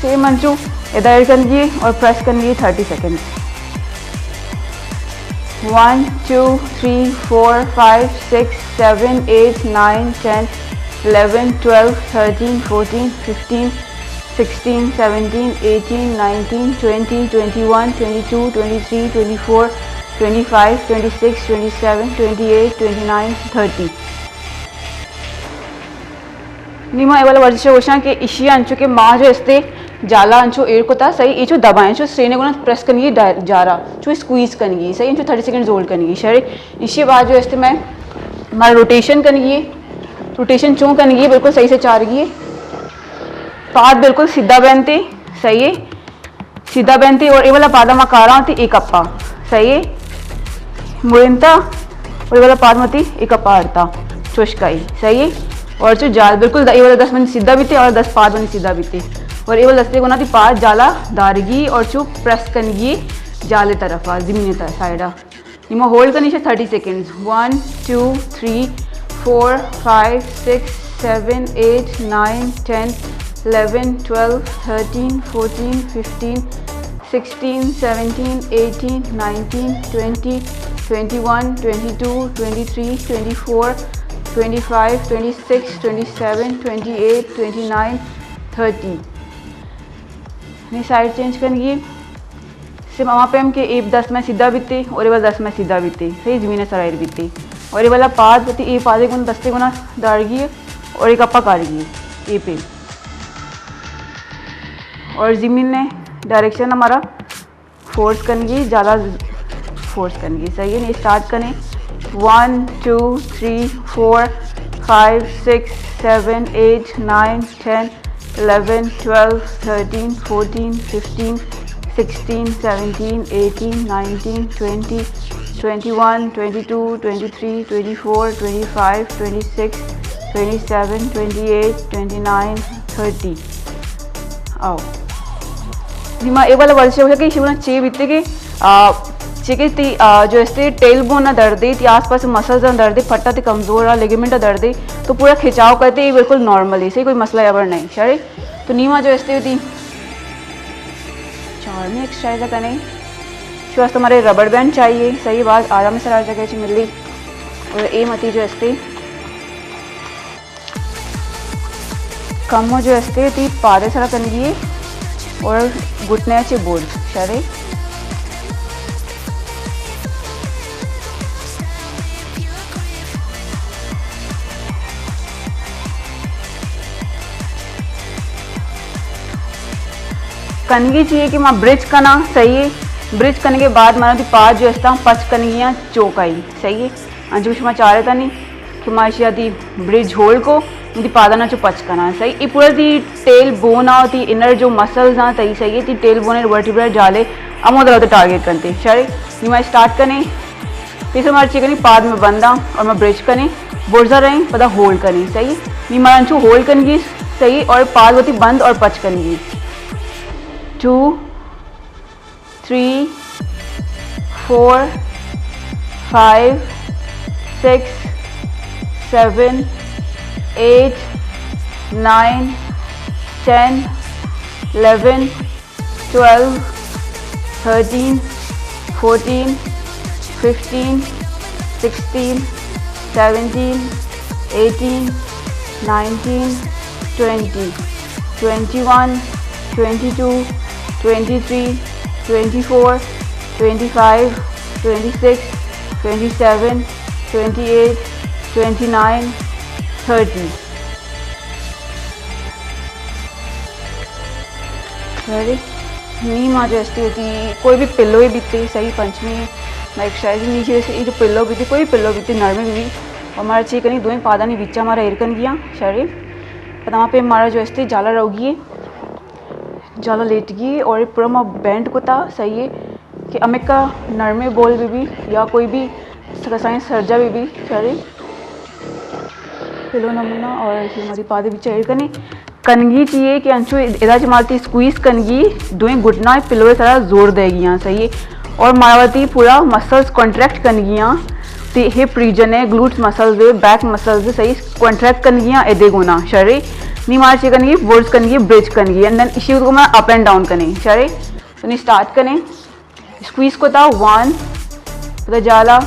سیم انچو ادا ایر کنگی اور پریس کنگی thirty second. One, two, three, four, five, six, seven, eight, nine, ten, eleven, twelve, thirteen, fourteen, fifteen, sixteen, seventeen, eighteen, nineteen, twenty, twenty one, twenty two, twenty three, twenty four, twenty five, twenty six, twenty seven, twenty eight, twenty nine, thirty. نی ما اے والا ورزش ءَ گوشاں کہ ایشی ءَ انچو کہ ما جو استے جالا انچو ایر کتا، صحیح، اے چو دبائیں، چو سرینے گونا پریس کنگی ڈا-، جارا، چو اسکویز کنگی، صحیح، انچو تھرٹی سیکنڈز ہولڈ کنگی، شر۔ ایشی بعد جو استے میں، مارا روٹیشن کنگی ہے، روٹیشن چون کنگی ہے، بالکل صحیح سے چارگی ہے، پاد بالکل سیدھا بینتے، صحیح ہے۔ سیدھا بینتے اور اے والا پادا ما کاراں تی اے کپا، صحیح ہے۔ مڑنتا اور اے والا پاد ما تی اے کپا ہرتا، چوشکائی، صحیح ہے۔ اور چو جال بالکل دا-، اے والا دست من سیدھا بیتے اور دست پاد من سیدھا بیتے۔ اور اے والا دستے گونا تی پاد جالا دارگی اور چو پریس کنگی جالے طرفا، زمین تا سائیڈا۔ نی ما ہولڈ کنی شے thirty seconds. One, two, three, four, five, six, seven, eight, nine, ten, eleven, twelve, thirteen, fourteen, fifteen, sixteen, seventeen, eighteen, nineteen, twenty, twenty one, twenty two, twenty three, twenty four, twenty five, twenty six, twenty seven, twenty eight, twenty nine, thirty. نی سائیڈ چینج کنگی۔ سیم ہما پیم کہ اے دست میں سیدھا بیتے اور اے والا دست میں سیدھا بیتے، صحیح، زمین سرا ایر بیتے۔ اور اے والا پاد وتی اے پادے گون دستے گونا دارگی ہے اور اے کپا کارگی ہے، اے پہ۔ اور زمین نے ڈائریکشن ہمارا فورس کنگی، جالا فورس کنگی، صحیح ہے، نی اسٹارٹ کنے۔ One, two, three, four, five, six, seven, eight, nine, ten, eleven, twelve, thirteen, fourteen, fifteen, sixteen, seventeen, eighteen, nineteen, twenty, twenty one, twenty two, twenty three, twenty four, twenty five, twenty six, twenty seven, twenty eight, twenty nine, thirty. آؤ۔ نی ما اے والا ورزش ہے کہ شمنا چے بیتے کہ، آ، چے کہ تی، آ، جو استے ٹیل بون نا دردے، تی آس پاس مسلز نا دردے، پٹا تی کمزور آ، لیگمنٹ نا دردے، تو پورا کھچاؤ کرتے، یہ بالکل نارمل ہے، اسے کوئی مسئلہ یابر نہیں، شرے۔ تو نی ما جو استے ہوتی چار میں ایکسرسائز کنے، شو است ہمارے ربڑ بینڈ چاہیے، صحیح بات، آرام سے ہر جگہ چی ملی۔ اور اے متی جو استے کمو جو استے تی پادے سرا کنگی ہے اور گھٹنے چے بورڈ شرے۔ کنگی چاہیے کہ ما برج کنا، صحیح ہے۔ برج کنگے بعد منا تی پاد جو استا پچ کنگی ہیں چوکائی، صحیح ہے۔ انچو شما چارے تانی کہ ما اشیا تی برج ہولڈ کو، تی پادانا چو پچ کنا، صحیح۔ ای پورا تی ٹیل بون آ، تی انر جو مسلز آ، تی صحیح ہے، تی ٹیل بون ورٹیبرا جالے، امو در ٹارگٹ کنتے، شرے۔ نی ما اسٹارٹ کنے، پیسر مارا چی کنی، پاد میں بنداں اور میں برج کنی، برزا رہیں، پدا ہولڈ کنی، صحیح۔ نی مارا انچو ہولڈ کنگی، صحیح، اور پاد وتی بند اور پچ کنگی۔ Two, three, four, five, six, seven, eight, nine, ten, eleven, twelve, thirteen, fourteen, fifteen, sixteen, seventeen, eighteen, nineteen, twenty, twenty one, twenty two, twenty three, twenty four, twenty five, twenty six, twenty seven, twenty eight, twenty nine, thirty. Ready? نی ما جو استی ہوتی کوئی بھی پلو ہی بیتے، صحیح، پنچمی میں ایکسرسائز نیچے سے، یہ جو پلو بیتے، کوئی پلو بیتے، نرمے بھی۔ اور ہمارا چی کنی، دوئیں پادانی بیچا ہمارا ایر کنگی، شرے۔ پدا وہاں پہ ہمارا جو استی جالا رہوگی ہے، جالا لیٹگی اور پورا ما بینڈ کتا، صحیح ہے۔ کہ ہمکا نرمے بال بہ بی یا کوئی بھی کسانیں سرجا بہ بی، شرے۔ پلو نمونہ اور یہ ہماری پادے بیچا ایر کنی۔ کنگی چاہیے کہ انچو ادا چہ مارتی اسکویز کنگی، دوئیں گھٹنا پلو سرا زور دے گیاں، صحیح ہے۔ اور مارا وتی پورا مسلز کانٹریکٹ کنگیاں، تی ہپ ریجن ہے، گلوٹس مسلز ہے، بیک مسلز ہے، صحیح کانٹریکٹ کنگیاں ادے گونا، شرے۔ نی مارا چی کنگی؟ ورز کنگی، برج کنگی، اینڈ دین اشی کو ما اپ اینڈ ڈاؤن کنیں، شرے؟ تو نی اسٹارٹ کنیں، اسکویز کو تا، ون، پدا جالا،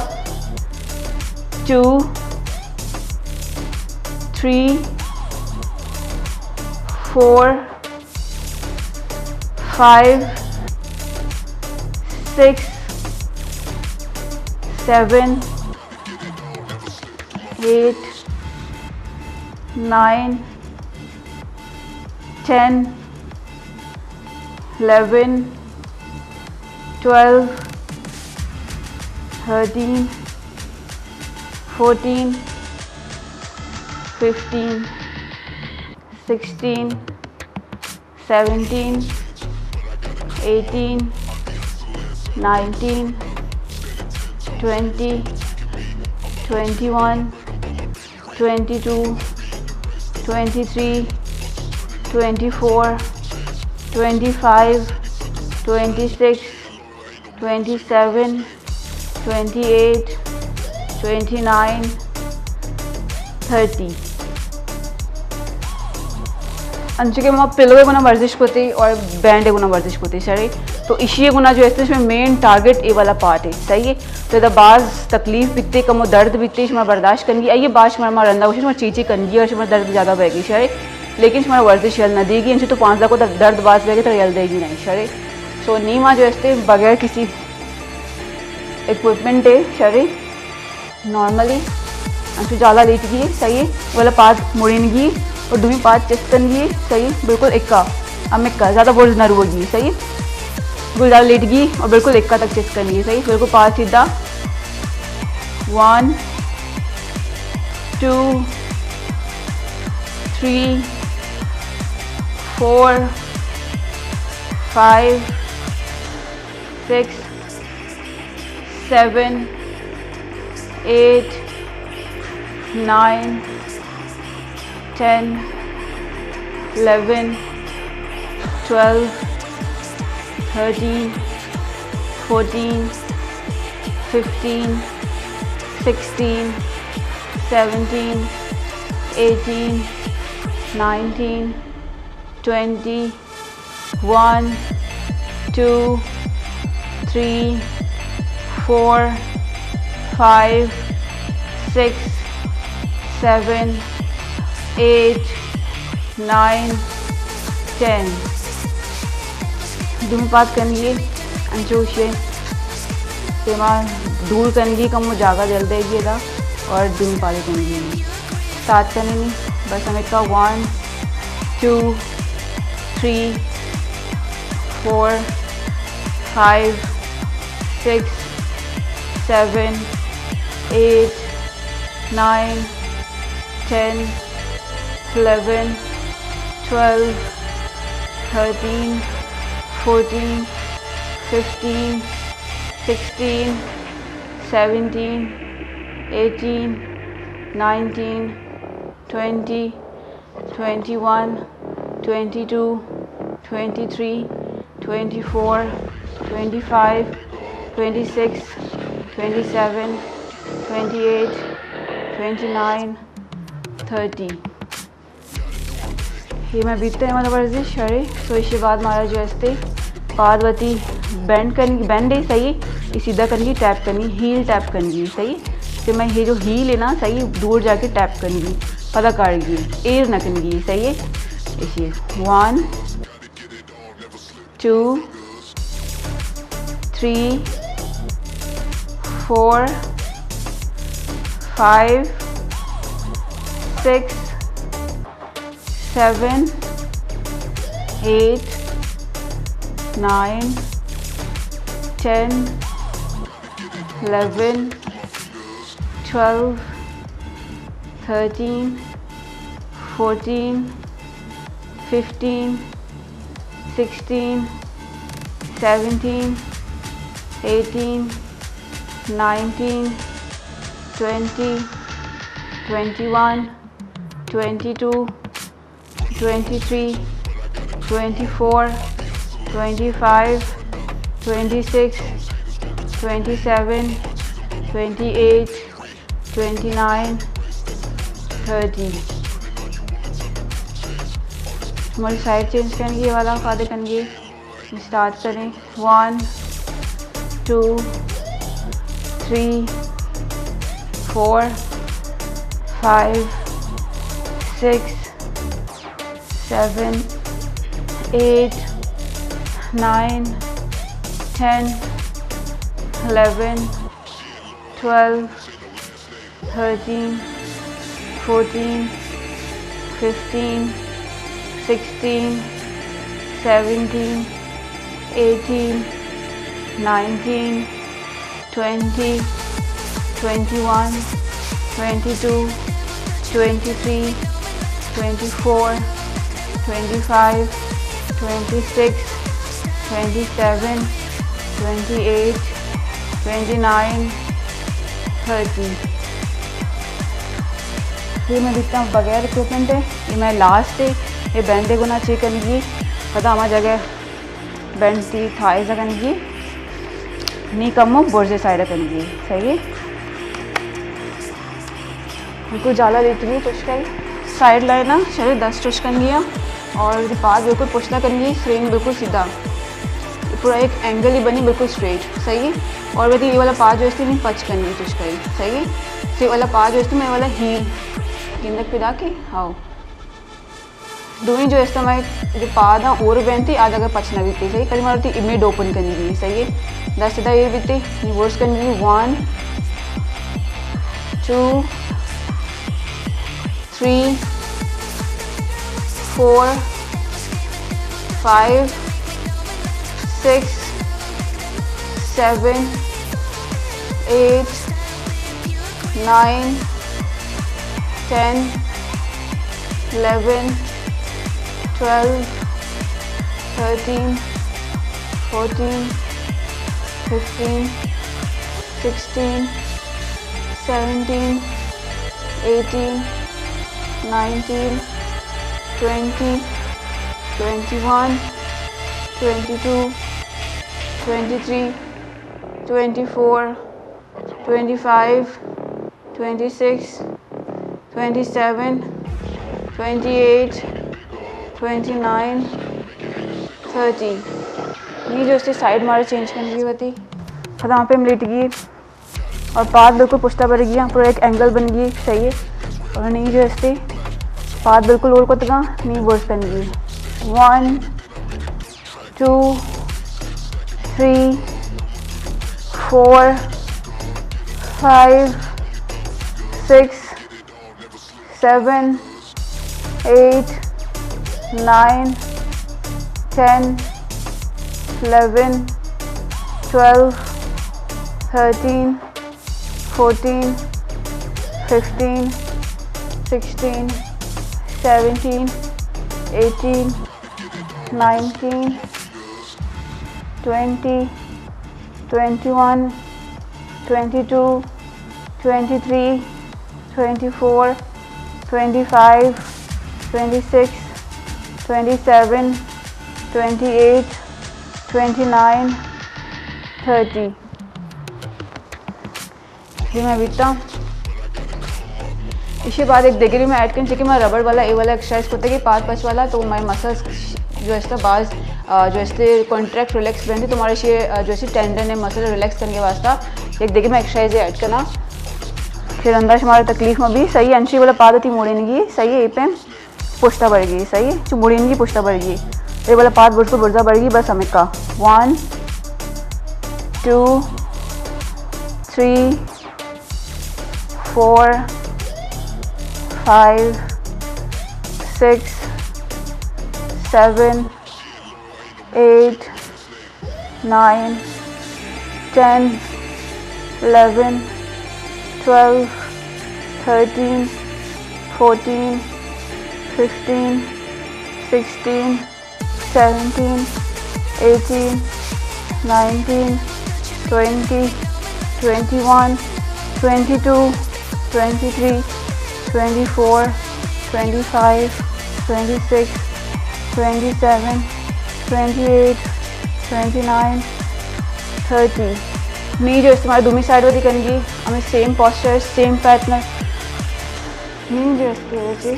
two, three, four, five, six, seven, eight, nine, ten, eleven, twelve, thirteen, fourteen, fifteen, sixteen, seventeen, eighteen, nineteen, twenty, twenty one, twenty two, twenty three, twenty four, twenty five, twenty six, twenty seven, twenty eight, twenty nine, thirty. انچو کہ ما پلو ء گنا ورزش کتے اور بینڈ ء گنا ورزش کتے، شرے؟ تو اشی ء گنا جو استیں، شمئے مین ٹارگٹ اے والا پارٹ ہے، صحیح ہے؟ تو ادا باز تکلیف بیتے، کمو درد بیتے، شما برداشت کنگی، آئیے بعد شما ما رندا گوشیں شما چی چی کنگی اور شما درد زیادہ بہ گی، شرے؟ لیکن شما ورزش یل نہ دیگی، انچو تو پانزدہ کو در-، درد باز بہ گی تو یل دیگی نہیں، شرے؟ سو نی ما جو استے بغیر کسی اکوپمنٹ ہے، شرے؟ نارملی انچو جالا لیٹگی، صحیح ہے؟ والا پاد مڑینگی اور دومی پاد چست کنگی، صحیح ہے؟ بالکل اکا، ہم اکا، زیادہ برز نہ روگی، صحیح ہے؟ بالکل جالا لیٹگی اور بالکل اکا تک چست کنگی، صحیح ہے؟ بالکل پاد سیدھا، one, two, three, four, five, six, seven, eight, nine, ten, eleven, twelve, thirteen, fourteen, fifteen, sixteen, seventeen, eighteen, nineteen, twenty, one, two, three, four, five, six, seven, eight, nine, ten. دومی پاد کنگی انچوش ہے، تیما دور کنگی، کمو جاگہ دل دے گی ادا، اور دومی پاد کنگی۔ سٹارٹ کنیں، بس ہمیں کا one, two, three, four, five, six, seven, eight, nine, ten, eleven, twelve, thirteen, fourteen, fifteen, sixteen, seventeen, eighteen, nineteen, twenty, twenty one, twenty two, twenty three, twenty four, twenty five, twenty six, twenty seven, twenty eight, twenty nine, thirty. یہ میں بیتے ہیں ہمارا ورزش، شرے۔ تو اس کے بعد ہمارا جو استے پاد وتی بینڈ کرنی، بینڈ ہے، صحیح ہے؟ یہ سیدھا کرنی، ٹیپ کرنی، ہیل ٹیپ کرنی، صحیح ہے؟ تو میں یہ جو ہیل ہے نا، صحیح ہے؟ دور جا کے ٹیپ کرنی، پتہ کر گی، ایر نہ کرنی، صحیح ہے؟ اسی one, two, three, four, five, six, seven, eight, nine, ten, eleven, twelve, thirteen, fourteen, fifteen, sixteen, seventeen, eighteen, nineteen, twenty, twenty one, twenty two, twenty three, twenty four, twenty five, twenty six, twenty seven, twenty eight, twenty nine, thirty. ہماری سائیڈ چینج کریں گے، یہ والا فاتح کریں گے۔ اسٹارٹ کریں۔ One, two, three, four, five, six, seven, eight, nine, ten, eleven, twelve, thirteen, fourteen, fifteen, sixteen, seventeen, eighteen, nineteen, twenty, twenty one, twenty two, twenty three, twenty four, twenty five, twenty six, twenty seven, twenty eight, twenty nine, thirty. یہ میں بیتا بغیر اکوپمنٹ ہے، یہ میں لاسٹ ہے، یہ بینڈ گنا چیک کرنے کی، پتا ہما جگہ بینڈ تھی تھائز کنگی، نی کمو برزے سائیڈ کنگی، صحیح ہے۔ بالکل جالا لیٹگی چوش کئی، سائیڈ لائن نا شری دست چوش کنگی ہے اور پاد بالکل پشتا کنگی، فریم بالکل سیدھا، پورا ایک اینگل ہی بنی بالکل اسٹریٹ، صحیح ہے۔ اور وتی یہ والا پاد جو استی نی پچ کنگی چوش کئی، صحیح ہے۔ یہ والا پاد جو استی میں والا ہیل گندگ پیدا کے، ہاؤ۔ دوئیں جو استعمال جو پاد ہاں اور بینتی، آ جگہ پچ نہ بیتی، صحیح۔ کدی مارا تی امیڈ اوپن کنی گی، صحیح ہے۔ دست دا یہ بیتی، ریورس کنی گی، one, two, three, four, five, six, seven, eight, nine, ten, eleven, twelve, thirteen, fourteen, fifteen, sixteen, seventeen, eighteen, nineteen, twenty, twenty one, twenty two, twenty three, twenty four, twenty five, twenty six, twenty seven, twenty eight, twenty nine, thirty. نی جو استی سائیڈ مارے چینج کنگی ہوتی، خدا پہ ہم لیٹ گی اور پاد بالکل پشتا بھر گیا، پورا ایک اینگل بن گئی، صحیح ہے۔ اور نی جو استی پاد بالکل اور کتگا، نی ورس کنگی۔ One, two, three, four, five, six, seven, eight, nine, ten, eleven, twelve, thirteen, fourteen, fifteen, sixteen, seventeen, eighteen, nineteen, twenty, twenty one, twenty two, twenty three, twenty four, twenty five, twenty six, twenty seven, twenty eight, twenty nine, thirty. یہ میں بیتا۔ اسی بعد ایک دگری میں ایڈ کریں، چونکہ میں ربڑ والا، اے والا ایکسرسائز کرتے کہ پاد پچ والا، تو ہمارے مسلس جو ہے اس طرح بعض، آ، جو ہے اس طرح کانٹریکٹ ریلیکس بنتی، تو ہمارے اسے، آ، جو ہے اس ٹینڈن ہے، مسل ریلیکس کرنے کے واسطہ ایک دگری میں ایکسرسائز ایڈ کرنا۔ پھر انداز ہمارا تکلیف میں بھی صحیح ہے، انچی والا پاد ہوتی موڑے نہیں، صحیح ہے، یہ پہ پشتا بھر گئی، صحیح ہے، چو مڑینگی پشتا بھر گئی۔ یہ والا پاد برزو برزا بھر گئی، بس ہمیں کا۔ One, two, three, four, five, six, seven, eight, nine, ten, eleven, twelve, thirteen, fourteen, fifteen, sixteen, seventeen, eighteen, nineteen, twenty, twenty one, twenty two, twenty three, twenty four, twenty five, twenty six, twenty seven, twenty eight, twenty nine, thirty. نی جو استعمال دومی سائیڈ وتی کنگی، ہمیں سیم پوسچر، سیم پیٹرن۔ نی جو استعمال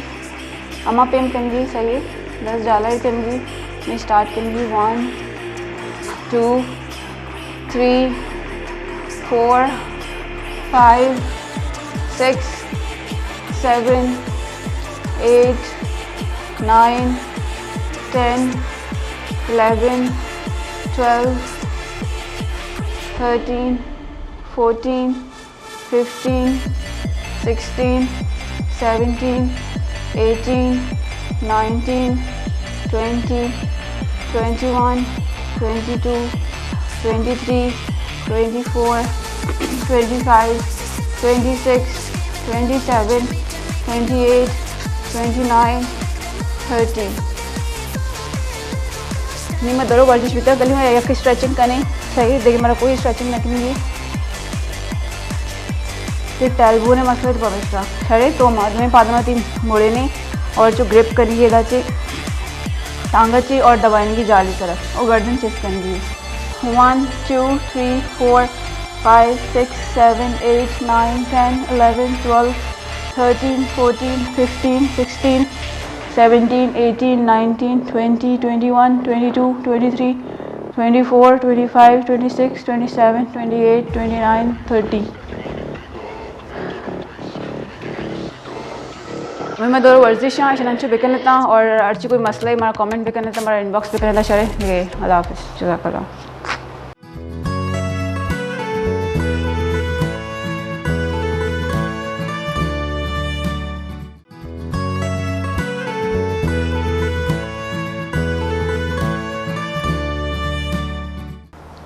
ہما پیم کنگی، صحیح ہے۔ دست جالا ایر کنگی، میں اسٹارٹ کنگی، one, two, three, four, five, six, seven, eight, nine, ten, eleven, twelve, thirteen, fourteen, fifteen, sixteen, seventeen, eighteen, nineteen, twenty, twenty one, twenty two, twenty three, twenty four, twenty five, twenty six, twenty seven, twenty eight, twenty nine, thirty. نی ما درو ورزش بیتا، کلی ما یک اسٹریچنگ کنیں، صحیح، دیکھیں مارا کوئی اسٹریچنگ نہ کنگی۔ یہ ٹیل بون ہے مسئلہ تو پمیشا۔ شرے تو ما دویں پادنا تی مڑے نے اور جو گرپ کنگی ادا چے، ٹانگا چے اور دبائیں گی جالی طرف اور گردن چست کنگی۔ One, two, three, four, five, six, seven, eight, nine, ten, eleven, twelve, thirteen, fourteen, fifteen, sixteen, seventeen, eighteen, nineteen, twenty, twenty one, twenty two, twenty three, twenty four, twenty five, twenty six, twenty seven, twenty eight, twenty nine, thirty. میں، میں دور ورزش ہاں، اشان انچو بکن لیتا اور ہرچی کوئی مسئلہ ہے، ہمارا کمنٹ بکن لیتا، ہمارا انباکس بکن لیتا، شرے۔ یہ اللہ حافظ، جزاک اللہ۔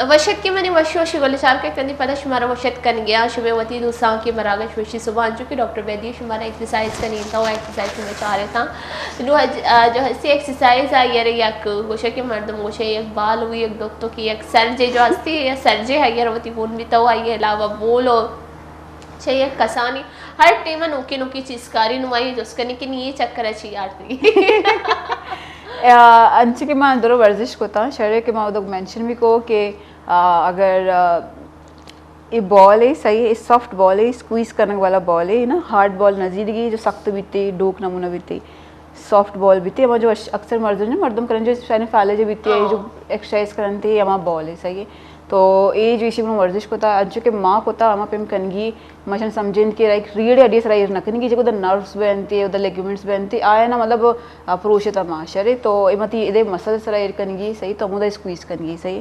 وش اتکے منی وشی وشی گل چار کتگاں، پدا شمارا وش اتک کنگی آں، شمے وتی دوستاں کہ مراگش وشی صبح انچو کہ ڈاکٹر بیدی شمارا ایکسرسائز کنی انت، و ایکسرسائز شمے چارے تاں۔ نو اج-، آ، جو ہستی ایکسرسائز آئی ارے یک گوشے کہ مردم گوشے یک بال و یک دوتو کہ یک سرجے جو ہستی یا سرجے آئی ارے وتی گون بیتا و آئی علاوہ بولو چہ یک کسانی ہر ٹیم ء نوکیں نوکیں چیز کاری، نوں آئی ء جست کنی کہ نی اے چکر ء چی آرتی۔ آ، انچو کہ ما اندرو ورزش کتاں، شرے کہ ما ادوک مینشن بھی کو کہ، آ، اگر، آ، اے بال ہے صحیح ہے، اے سافٹ بال ہے، سکویز کرنے والا بال ہے نا، ہارڈ بال نہ زیرگی جو سخت بیتے، ڈوک نمونہ بیتے، سافٹ بال بیتے، ہما جو اش-، اکثر مردم جو مردم کرن جو سینی فالے جو بیتے، ہاں۔ جو ایکسرسائز کرن تے، ہما بال ہے صحیح ہے۔ تو اے جو ایشی من ورزش کتا، انچو کہ ما کتا، ہما پیم کنگی، مشن سمجھند کہ لائک ریڑھ ہڈی سرا ایر نہ کنگی، جے کو دا نروز بنتے، دا لیگمنٹس بنتے، آیا نا مطلب، آ، پروشتا ما شرے، تو اے متی ادے مسل سرا ایر کنگی، صحیح، تو ہمودا اسکویز کنگی، صحیح۔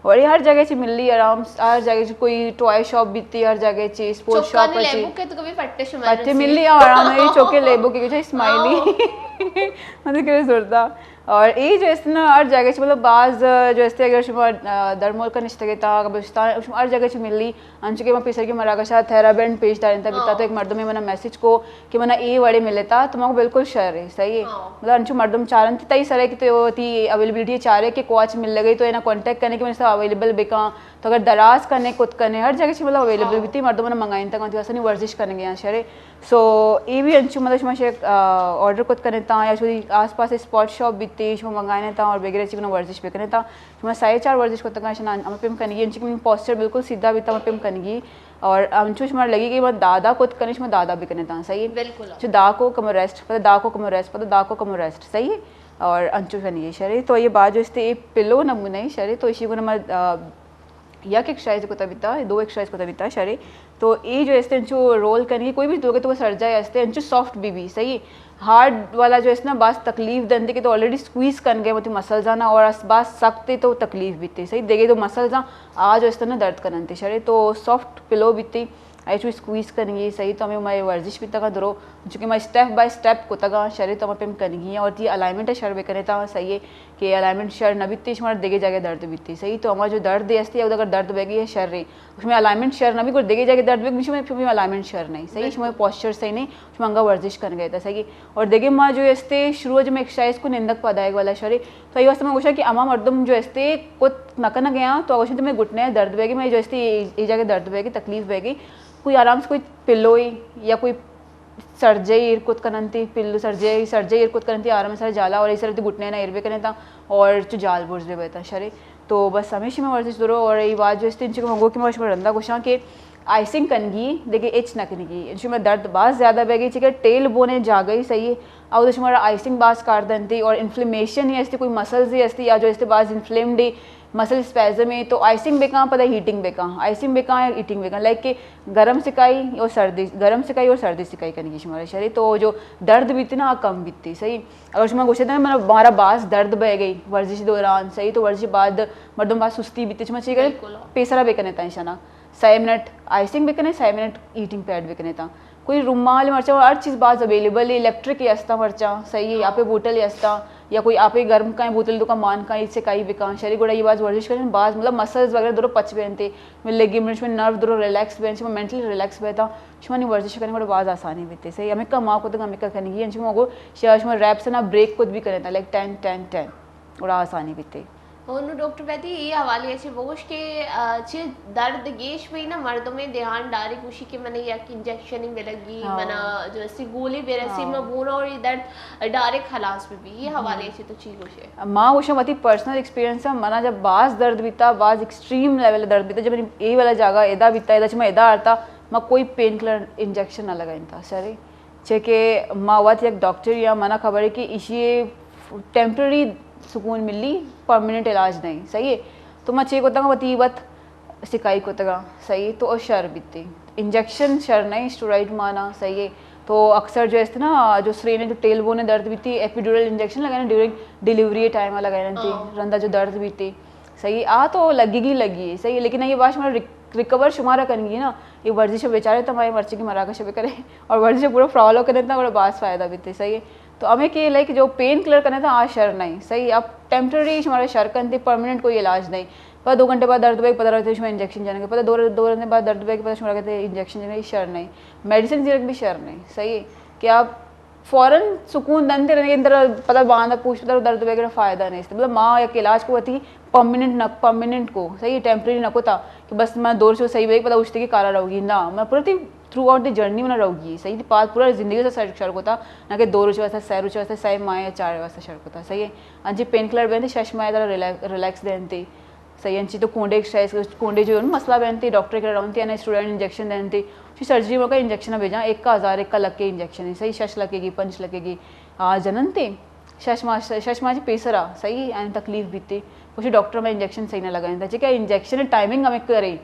اور یہ ہر جگہ چی ملی آرام س-، ہر جگہ چی کوئی ٹوائے شاپ بیتی، ہر جگہ چی اسپورٹ شاپ چوکانی اچھی۔ لیبو کے تو کبھی پٹے شمار پٹے رسی۔ ملی اور آرام ہے، چوکے لیبو کے کچھ اسمائلی۔ ہاں۔ مطلب کہ زوردار۔ اور اے جو است نا ہر جگہ چی مطلب باز جو است اگر شما، آ، در ملک نشتگے تا قبرستان، شما ہر جگہ چی ملی، انچو کہ ما پیسر کی مراگشا تھیرا بینڈ پیش دارین تا بیتا، ہاں۔ تو ایک مردم منا میسج کو کہ منا اے وڑے ملتا، تو ما کو بالکل شر ہے، صحیح ہے۔ ہاں۔ مطلب انچو مردم چارن تی تئی سر ہے کہ تو تی اویلیبلٹی چارے کہ کواچ مل لگے تو اینا کانٹیکٹ کرنے کہ من سب اویلیبل بکاں، تو اگر دراز کرنے کت کرنے ہر جگہ چی مطلب اویلیبل، ہاں۔ بیتی، مردم منا منگائن تا کن تی واسطے ورزش کرنے گیا شرے۔ سو، اے بھی انچو مطلب شما شے، آ، آرڈر کت کنے تا یا چودی آس پاس اسپورٹ شاپ بیتے، شما منگائنے تا اور بغیر چی کنو ورزش بکنے تا۔ شما سائے چار ورزش کت کنے، شنا ہم پیم کنگی، انچو کہ من پوسچر بالکل سیدھا بیتا، ہم پیم کنگی۔ اور انچو شما لگی کہ ما دادا کت کنے، شما دادا بکنے تا، صحیح ہے؟ بالکل۔ چو دا کو کمو ریسٹ، پتہ دا کو کمو ریسٹ، پتہ دا کو کمو ریسٹ، صحیح ہے؟ اور انچو کنگی شرے، تو یہ بات جو استے اے پلو نمونہ ہے شرے، تو اسی کو نمبر، آ، یک ایکسرسائز کتا بیتا، دو ایکسرسائز کتا بیتا، شرے۔ تو اے جو استے انچو رول کنگی، کوئی بھی تو کہ تو سرجائے استے انچو سافٹ بی بی، صحیح ہے؟ ہارڈ والا جو اس نا باز تکلیف دنتے کہ تو آلریڈی سکویز کن گئے وتی مسلز آنا اور اس باز سخت تے تو تکلیف بیتے، صحیح؟ دیگے تو مسلز آ، آ جو اس نا درد کننتے، شرے۔ تو سافٹ پلو بیتے، ایچو سکویز کنگی، صحیح؟ تو ہمیں ہمارے ورزش بیتا کا درو، چونکہ ما اسٹیپ بائی اسٹیپ کتا گا، شرے تو ہمیں پیم کنگی ہیں اور تی الائنمنٹ شر بکنے تا، صحیح ہے؟ کہ الائنمنٹ شر نہ بیتی، شمارا دگہ جاگہ درد بیتی، صحیح؟ تو ہما جو درد استی، اگر درد بیگی ہے شر ہے۔ شما الائنمنٹ شر نہ بی، گڑا دگہ جاگہ درد بیگی، شما، شما الائنمنٹ شر نہیں، صحیح؟ بالکل۔ شما پوسچر صحیح نہیں، شما انگا ورزش کرنے گئے تا، صحیح؟ اور دگہ ما جو استے شروع جو میں ایکسرسائز کو نندک پدا ایک والا شر ہے۔ تو یہ واسطے میں گوشا کہ اما مردم جو استے کت نہ کرنا گیا، تو اگر تو میں گھٹنے درد بیگی، میں جو استے یہ، یہ جاگہ درد بیگی، تکلیف بیگی، کوئی آرام سے کوئی پلو ہی یا کوئی سرجے ایر کت کننتی، پلو سرجے، سرجے ایر کت کننتی، آرام سر جالا اور ایسر تی گھٹنے نا ایر بکننتا اور چو جال برز بے بیتا شرے۔ تو بس ہمیشی میں ورزش درو اور ای بات جو استی انچو کہ من گو کہ ما شما رندا گوشاں کہ آئسنگ کنگی، دیکھے ہچ نہ کنگی۔ شما درد باز زیادہ بیگی، چکہ ٹیل بونے جاگہی صحیح ہے، اور شما آئسنگ باز کار دنتی، اور انفلیمیشن ہی استی، کوئی مسلز ہی استی، یا جو استے باز انفلیمڈ ہے، مسل اسپیزم ہے، تو آئسنگ بکاں، پدا ہیٹنگ بکاں، آئسنگ بکاں یا ہیٹنگ بکاں، لائک کہ گرم سکائی اور سردی، گرم سکائی اور سردی سکائی کنگی شمارا شری، تو جو درد بیتی نا، آ کم بیتی، صحیح۔ اگر شما گوشتے نا، مارا باز درد بہ گئی ورزش دوران، صحیح، تو ورزش بعد مردم باز سستی بیتی، شما چی کرے؟ بالکل۔ پیسرا بکنے تا انشاءاللہ۔ سئے منٹ آئسنگ بکنے، سئے منٹ ہیٹنگ پیڈ بکنے تا۔ کوئی رومال مرچاں، ہر چیز باز اویلیبل ہے، الیکٹرک ہی استا مرچاں، صحیح ہے، آپے بوتل ہی استا، یا کوئی آپے گرم کائیں بوتل تو کا مان کائیں، اس سے کائی بکاں، شری گوڑا یہ باز ورزش کریں، باز مطلب مسلز وغیرہ درو پچ بینتے، میں لیگمنٹس میں نرو درو ریلیکس بین، شما مینٹلی ریلیکس بیتا، شما نی ورزش کریں گوڑا باز آسانی بیتے، صحیح۔ ہمیں کا ما کو تک ہمیں کا کنگی، شما گو شما ریپس نا بریک کت بھی کریں تا، لائک ٹین ٹین ٹین، گوڑا آسانی بیتے۔ او نو ڈاکٹر بیدی، اے حوالے ءَ چہ بگوش کہ، آ، چہ درد گیش بی نا مردمے دھیان ڈاری گوشی کہ من یک انجیکشن بلگی، ہاں۔ منا جو اسی گولی برسی، ہاں۔ ما بونا اور یہ درد ڈائریکٹ خلاص بی بی۔ یہ حوالے ءَ چہ تو چی گوشے؟ ما گوشاں وتی پرسنل ایکسپیرینس ءَ، منا جب باز درد بیتا، باز ایکسٹریم لیول درد بیتا، جب اے والا جاگہ ادا بیتا، ادا چہ ما ادا آرتا، ما کوئی پین کلر انجیکشن نہ لگائینتا، سرے۔ چہ کہ ما وت یک ڈاکٹر یا منا خبر ہے کہ ایشی ٹیمپرری سکون ملی، پرماننٹ علاج نہیں، صحیح ہے۔ تو ما چے کتگا وتی وت سکائی کتگا، صحیح ہے، تو شر بیتی۔ انجیکشن شر نہیں، اسٹیرائڈ مانا، صحیح ہے۔ تو اکثر جو است نا، جو سرین جو ٹیل بونے درد بیتی، ایپیڈورل انجیکشن لگانا ڈیورنگ ڈیلیوری ٹائم لگانا تھی، ہاں۔ رندا جو درد بیتی، صحیح ہے، آ تو لگی گی لگی ہے، صحیح ہے، لیکن یہ باش ہمارا ریک-، ریکور شمارا کنگی نا، یہ ورزش بیچارے تو ہمارے مرچی کی مراکش بکرے اور ورزش پورا فالو کرے تو بڑا باز فائدہ بیتی، صحیح ہے۔ تو ہمیں کہ لائک جو پین کلر کرنے تھا، آ شر نہیں، صحیح۔ اب ٹیمپرری شمارا شر کرنے تھے، پرماننٹ کوئی علاج نہیں۔ پدا دو گھنٹے بعد درد بیگ، پدا رہتے شما انجیکشن جانے کے، پدا دو، دو گھنٹے بعد درد بیگ، پدا شما کہتے انجیکشن جانے، شر نہیں۔ میڈیسن زیرک بھی شر نہیں، صحیح ہے۔ کہ آپ فوراً سکون دنتے رہنے، اندر پدا باندا پوچھ پدا درد بیگ فائدہ نہیں۔ مطلب ما یک علاج کو وتی پرماننٹ نہ، پرماننٹ کو، صحیح، ٹیمپرری نہ کو تھا کہ بس میں دو روچ صحیح بیگ پدا اشتے کی کارا رہوگی، نہ، میں پورا تھی تھرو آؤٹ دی جرنی من رہوگی، صحیح، پا-، پورا زندگی سے سر، شر کو تھا، نہ کہ دو روچ واسطے، سہ روچ واسطے، سہ ماہ یا چار واسطے شر کو تھا، صحیح ہے۔ انچی پین کلر بینتے، شش ماہ ترا ریلیک-، ریلیکس دینتے، صحیح ہے۔ انچی تو کونڈے ایکسرسائز، کونڈے جو مسئلہ بینتے، ڈاکٹر کے راؤنڈ تھی، انہیں اسٹیرائڈ انجیکشن دینتے، چی سرجری موقع انجیکشن بھیجا، ایک کا ہزار، ایک کا لکے انجیکشن ہے، صحیح، شش لکے گی، پنچ لکے گی، آ، جنن تے، شش ماہ، شش ماہ چی پیسرا، صحیح، این تکلیف بیتے، کچھ ڈاکٹر میں انجیکشن صحیح نہ لگائیں تھا، چکہ انجیکشن ٹائمنگ ہمیں کرے،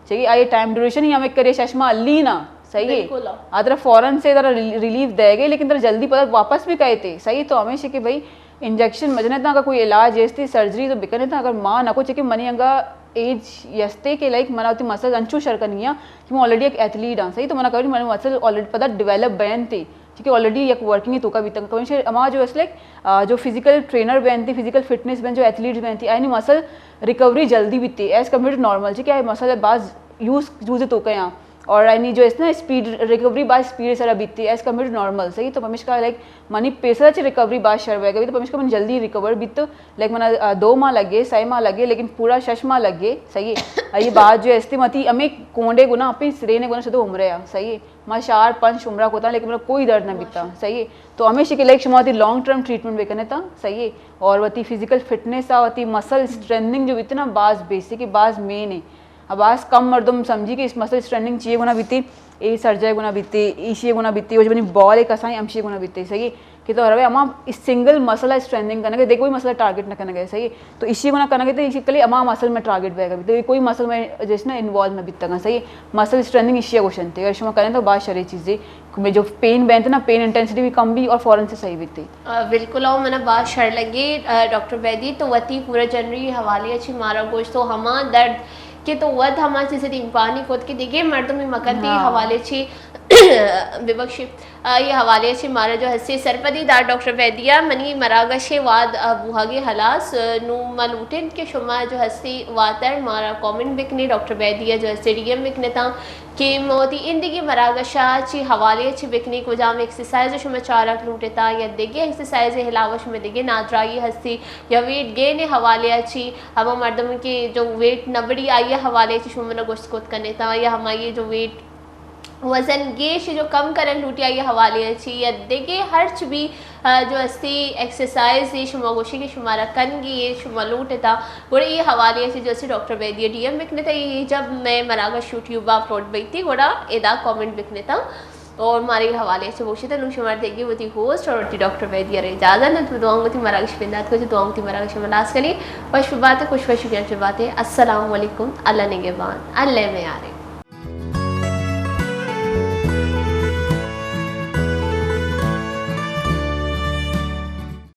چاہیے آئی ٹائم ڈیوریشن ہی ہمیں کرے، شش ماہ علی نا، صحیح ہے۔ بالکل۔ آ ترا فوراً سے ترا ریل-، ریلیف دے گئے، لیکن ترا جلدی پتہ واپس بھی کہتے، صحیح۔ تو ہمیشہ کہ بھائی انجیکشن مجنے تھا، اگر کوئی علاج ایستی سرجری تو بکنے تھا، اگر ماں نہ کو، چکہ منی انگا ایج یستے کہ لائک منا وتی مسلز انچو شر کنگی ہاں کہ میں آلریڈی ایک ایتھلیٹ ہاں، صحیح۔ تو منا کبھی منی مسل آلریڈی پتہ ڈیولپ بین تھی، چونکہ آلریڈی یک ورکنگ توکا بیتگ۔ کمشے اما جو اسلک، آ، جو فزیکل ٹرینر بینتی، فزیکل فٹنس بین، جو ایتھلیٹ بینتی، اینی مسل ریکوری جلدی بیتی ایز کمپیئر ٹو نارمل، چونکہ آئی مسل باز یوز، یوز توکا یاں۔ اور اینی جو اس نا اسپیڈ، ریکوری باز اسپیڈ سرا بیتی ایز کمپیئر ٹو نارمل، صحیح۔ تو پمیشکا لائک منی پیسرا چہ ریکوری باز شر بیگا بیت، تو پمیشکا من جلدی ریکور بیت۔ لائک منا، آ، دو ماہ لگے، سئے ماہ لگے، لیکن پورا شش ماہ لگے، صحیح ہے۔ آئی بعد جو استی متی ہمیں کونڈے گنا، اپنی سرینے گنا شدو عمرے آ، صحیح ہے۔ ما چار پنچ عمرہ کوتا، لیکن میرا کوئی درد نہ بیتا، صحیح ہے۔ تو ہمیشہ کہ لائک شما وتی لانگ ٹرم ٹریٹمنٹ بکنے تا، صحیح ہے۔ اور وتی فزیکل فٹنس آ، وتی مسل اسٹرینتھننگ جو بیتی نا، باز بیسک ہے، باز مین ہے۔ اب باز کم مردم سمجھی کہ اس مسل اسٹرینتھننگ چیئے گنا بیتی، اے سرجری گنا بیتی، ایشی گنا بیتی، وہ جو منی بال ایک اسائیں ہمشی گنا بیتی، صحیح ہے۔ کہ تو ہر وقت ہما اس سنگل مسل اسٹرینتھننگ کرنا کہ دیکھ کوئی مسل ٹارگٹ نہ کرنا گئے، صحیح ہے۔ تو ایشی گنا کرنا گئے تو ایشی کلی ہما مسل میں ٹارگٹ بہ گئے، تو کوئی مسل میں جس نا انوالو نہ بیتا گا، صحیح ہے۔ مسل اسٹرینتھننگ ایشی گوشنتے، اگر شما کریں تو باز شرے چیزیں، میں جو پین بینتے نا، پین انٹینسٹی بھی کم بھی اور فوراً سے صحیح بیتے۔ آ، بالکل، او منا باز شر لگے، آ، ڈاکٹر بیدی تو وتی پورا جنری حوالے اچھی مارا گوشت تو ہما درد کہ تو وت ہما چیز دیمپانی کت کہ دیگے مردمی مکن تی ہاں۔ حوالے چی ببخشی، آ، یہ حوالے چی مارا جو ہستی سرپدی دار ڈاکٹر بیدیا، منی مراگش واد، آ، بوہگے حلاس، آ، نو ما لوٹیں کہ شما جو ہستی واتر مارا کامنٹ بکنی، ڈاکٹر بیدیا جو ہستی ڈی ایم بکنتا۔ کہ ما وتی ایندگہ مراگشا چی حوالے چی بکنی، کجام ایکسرسائز شما چارگ لوٹتا یا دگہ ایکسرسائز علاوہ شما دگہ نادراہی ہستی یا ویٹ گین حوالے چی ہما مردم کہ جو ویٹ نہ بڑی آئی حوالے چی شما منا گوشت کت کنتا یا ہمائی جو ویٹ وزن گیش جو کم کنگ لوٹی آئی حوالے چی یا دگہ ہرچ بھی جو استی ایکسرسائز یہ شما گوشی کہ شمارا کنگی یہ شما لوٹتا، گڑا یہ حوالے چی جو استی ڈاکٹر ویدیا ڈی ایم بکنتا، یہ جب میں مراگش یوٹیوب اپلوڈ بیتی گڑا ادا کمنٹ بکنتا۔ اور مارے حوالے چی گوشتا نو شمار دیگی وتی ہوسٹ اور وتی ڈاکٹر ویدیا رے اجازت نت، دعاؤں وتی مراگش بندات کو، دعاؤں وتی مراگش ملاس کنی۔ خوش بات، خوش خوش بات۔ السلام علیکم، اللہ نگہبان، اللہ میارے۔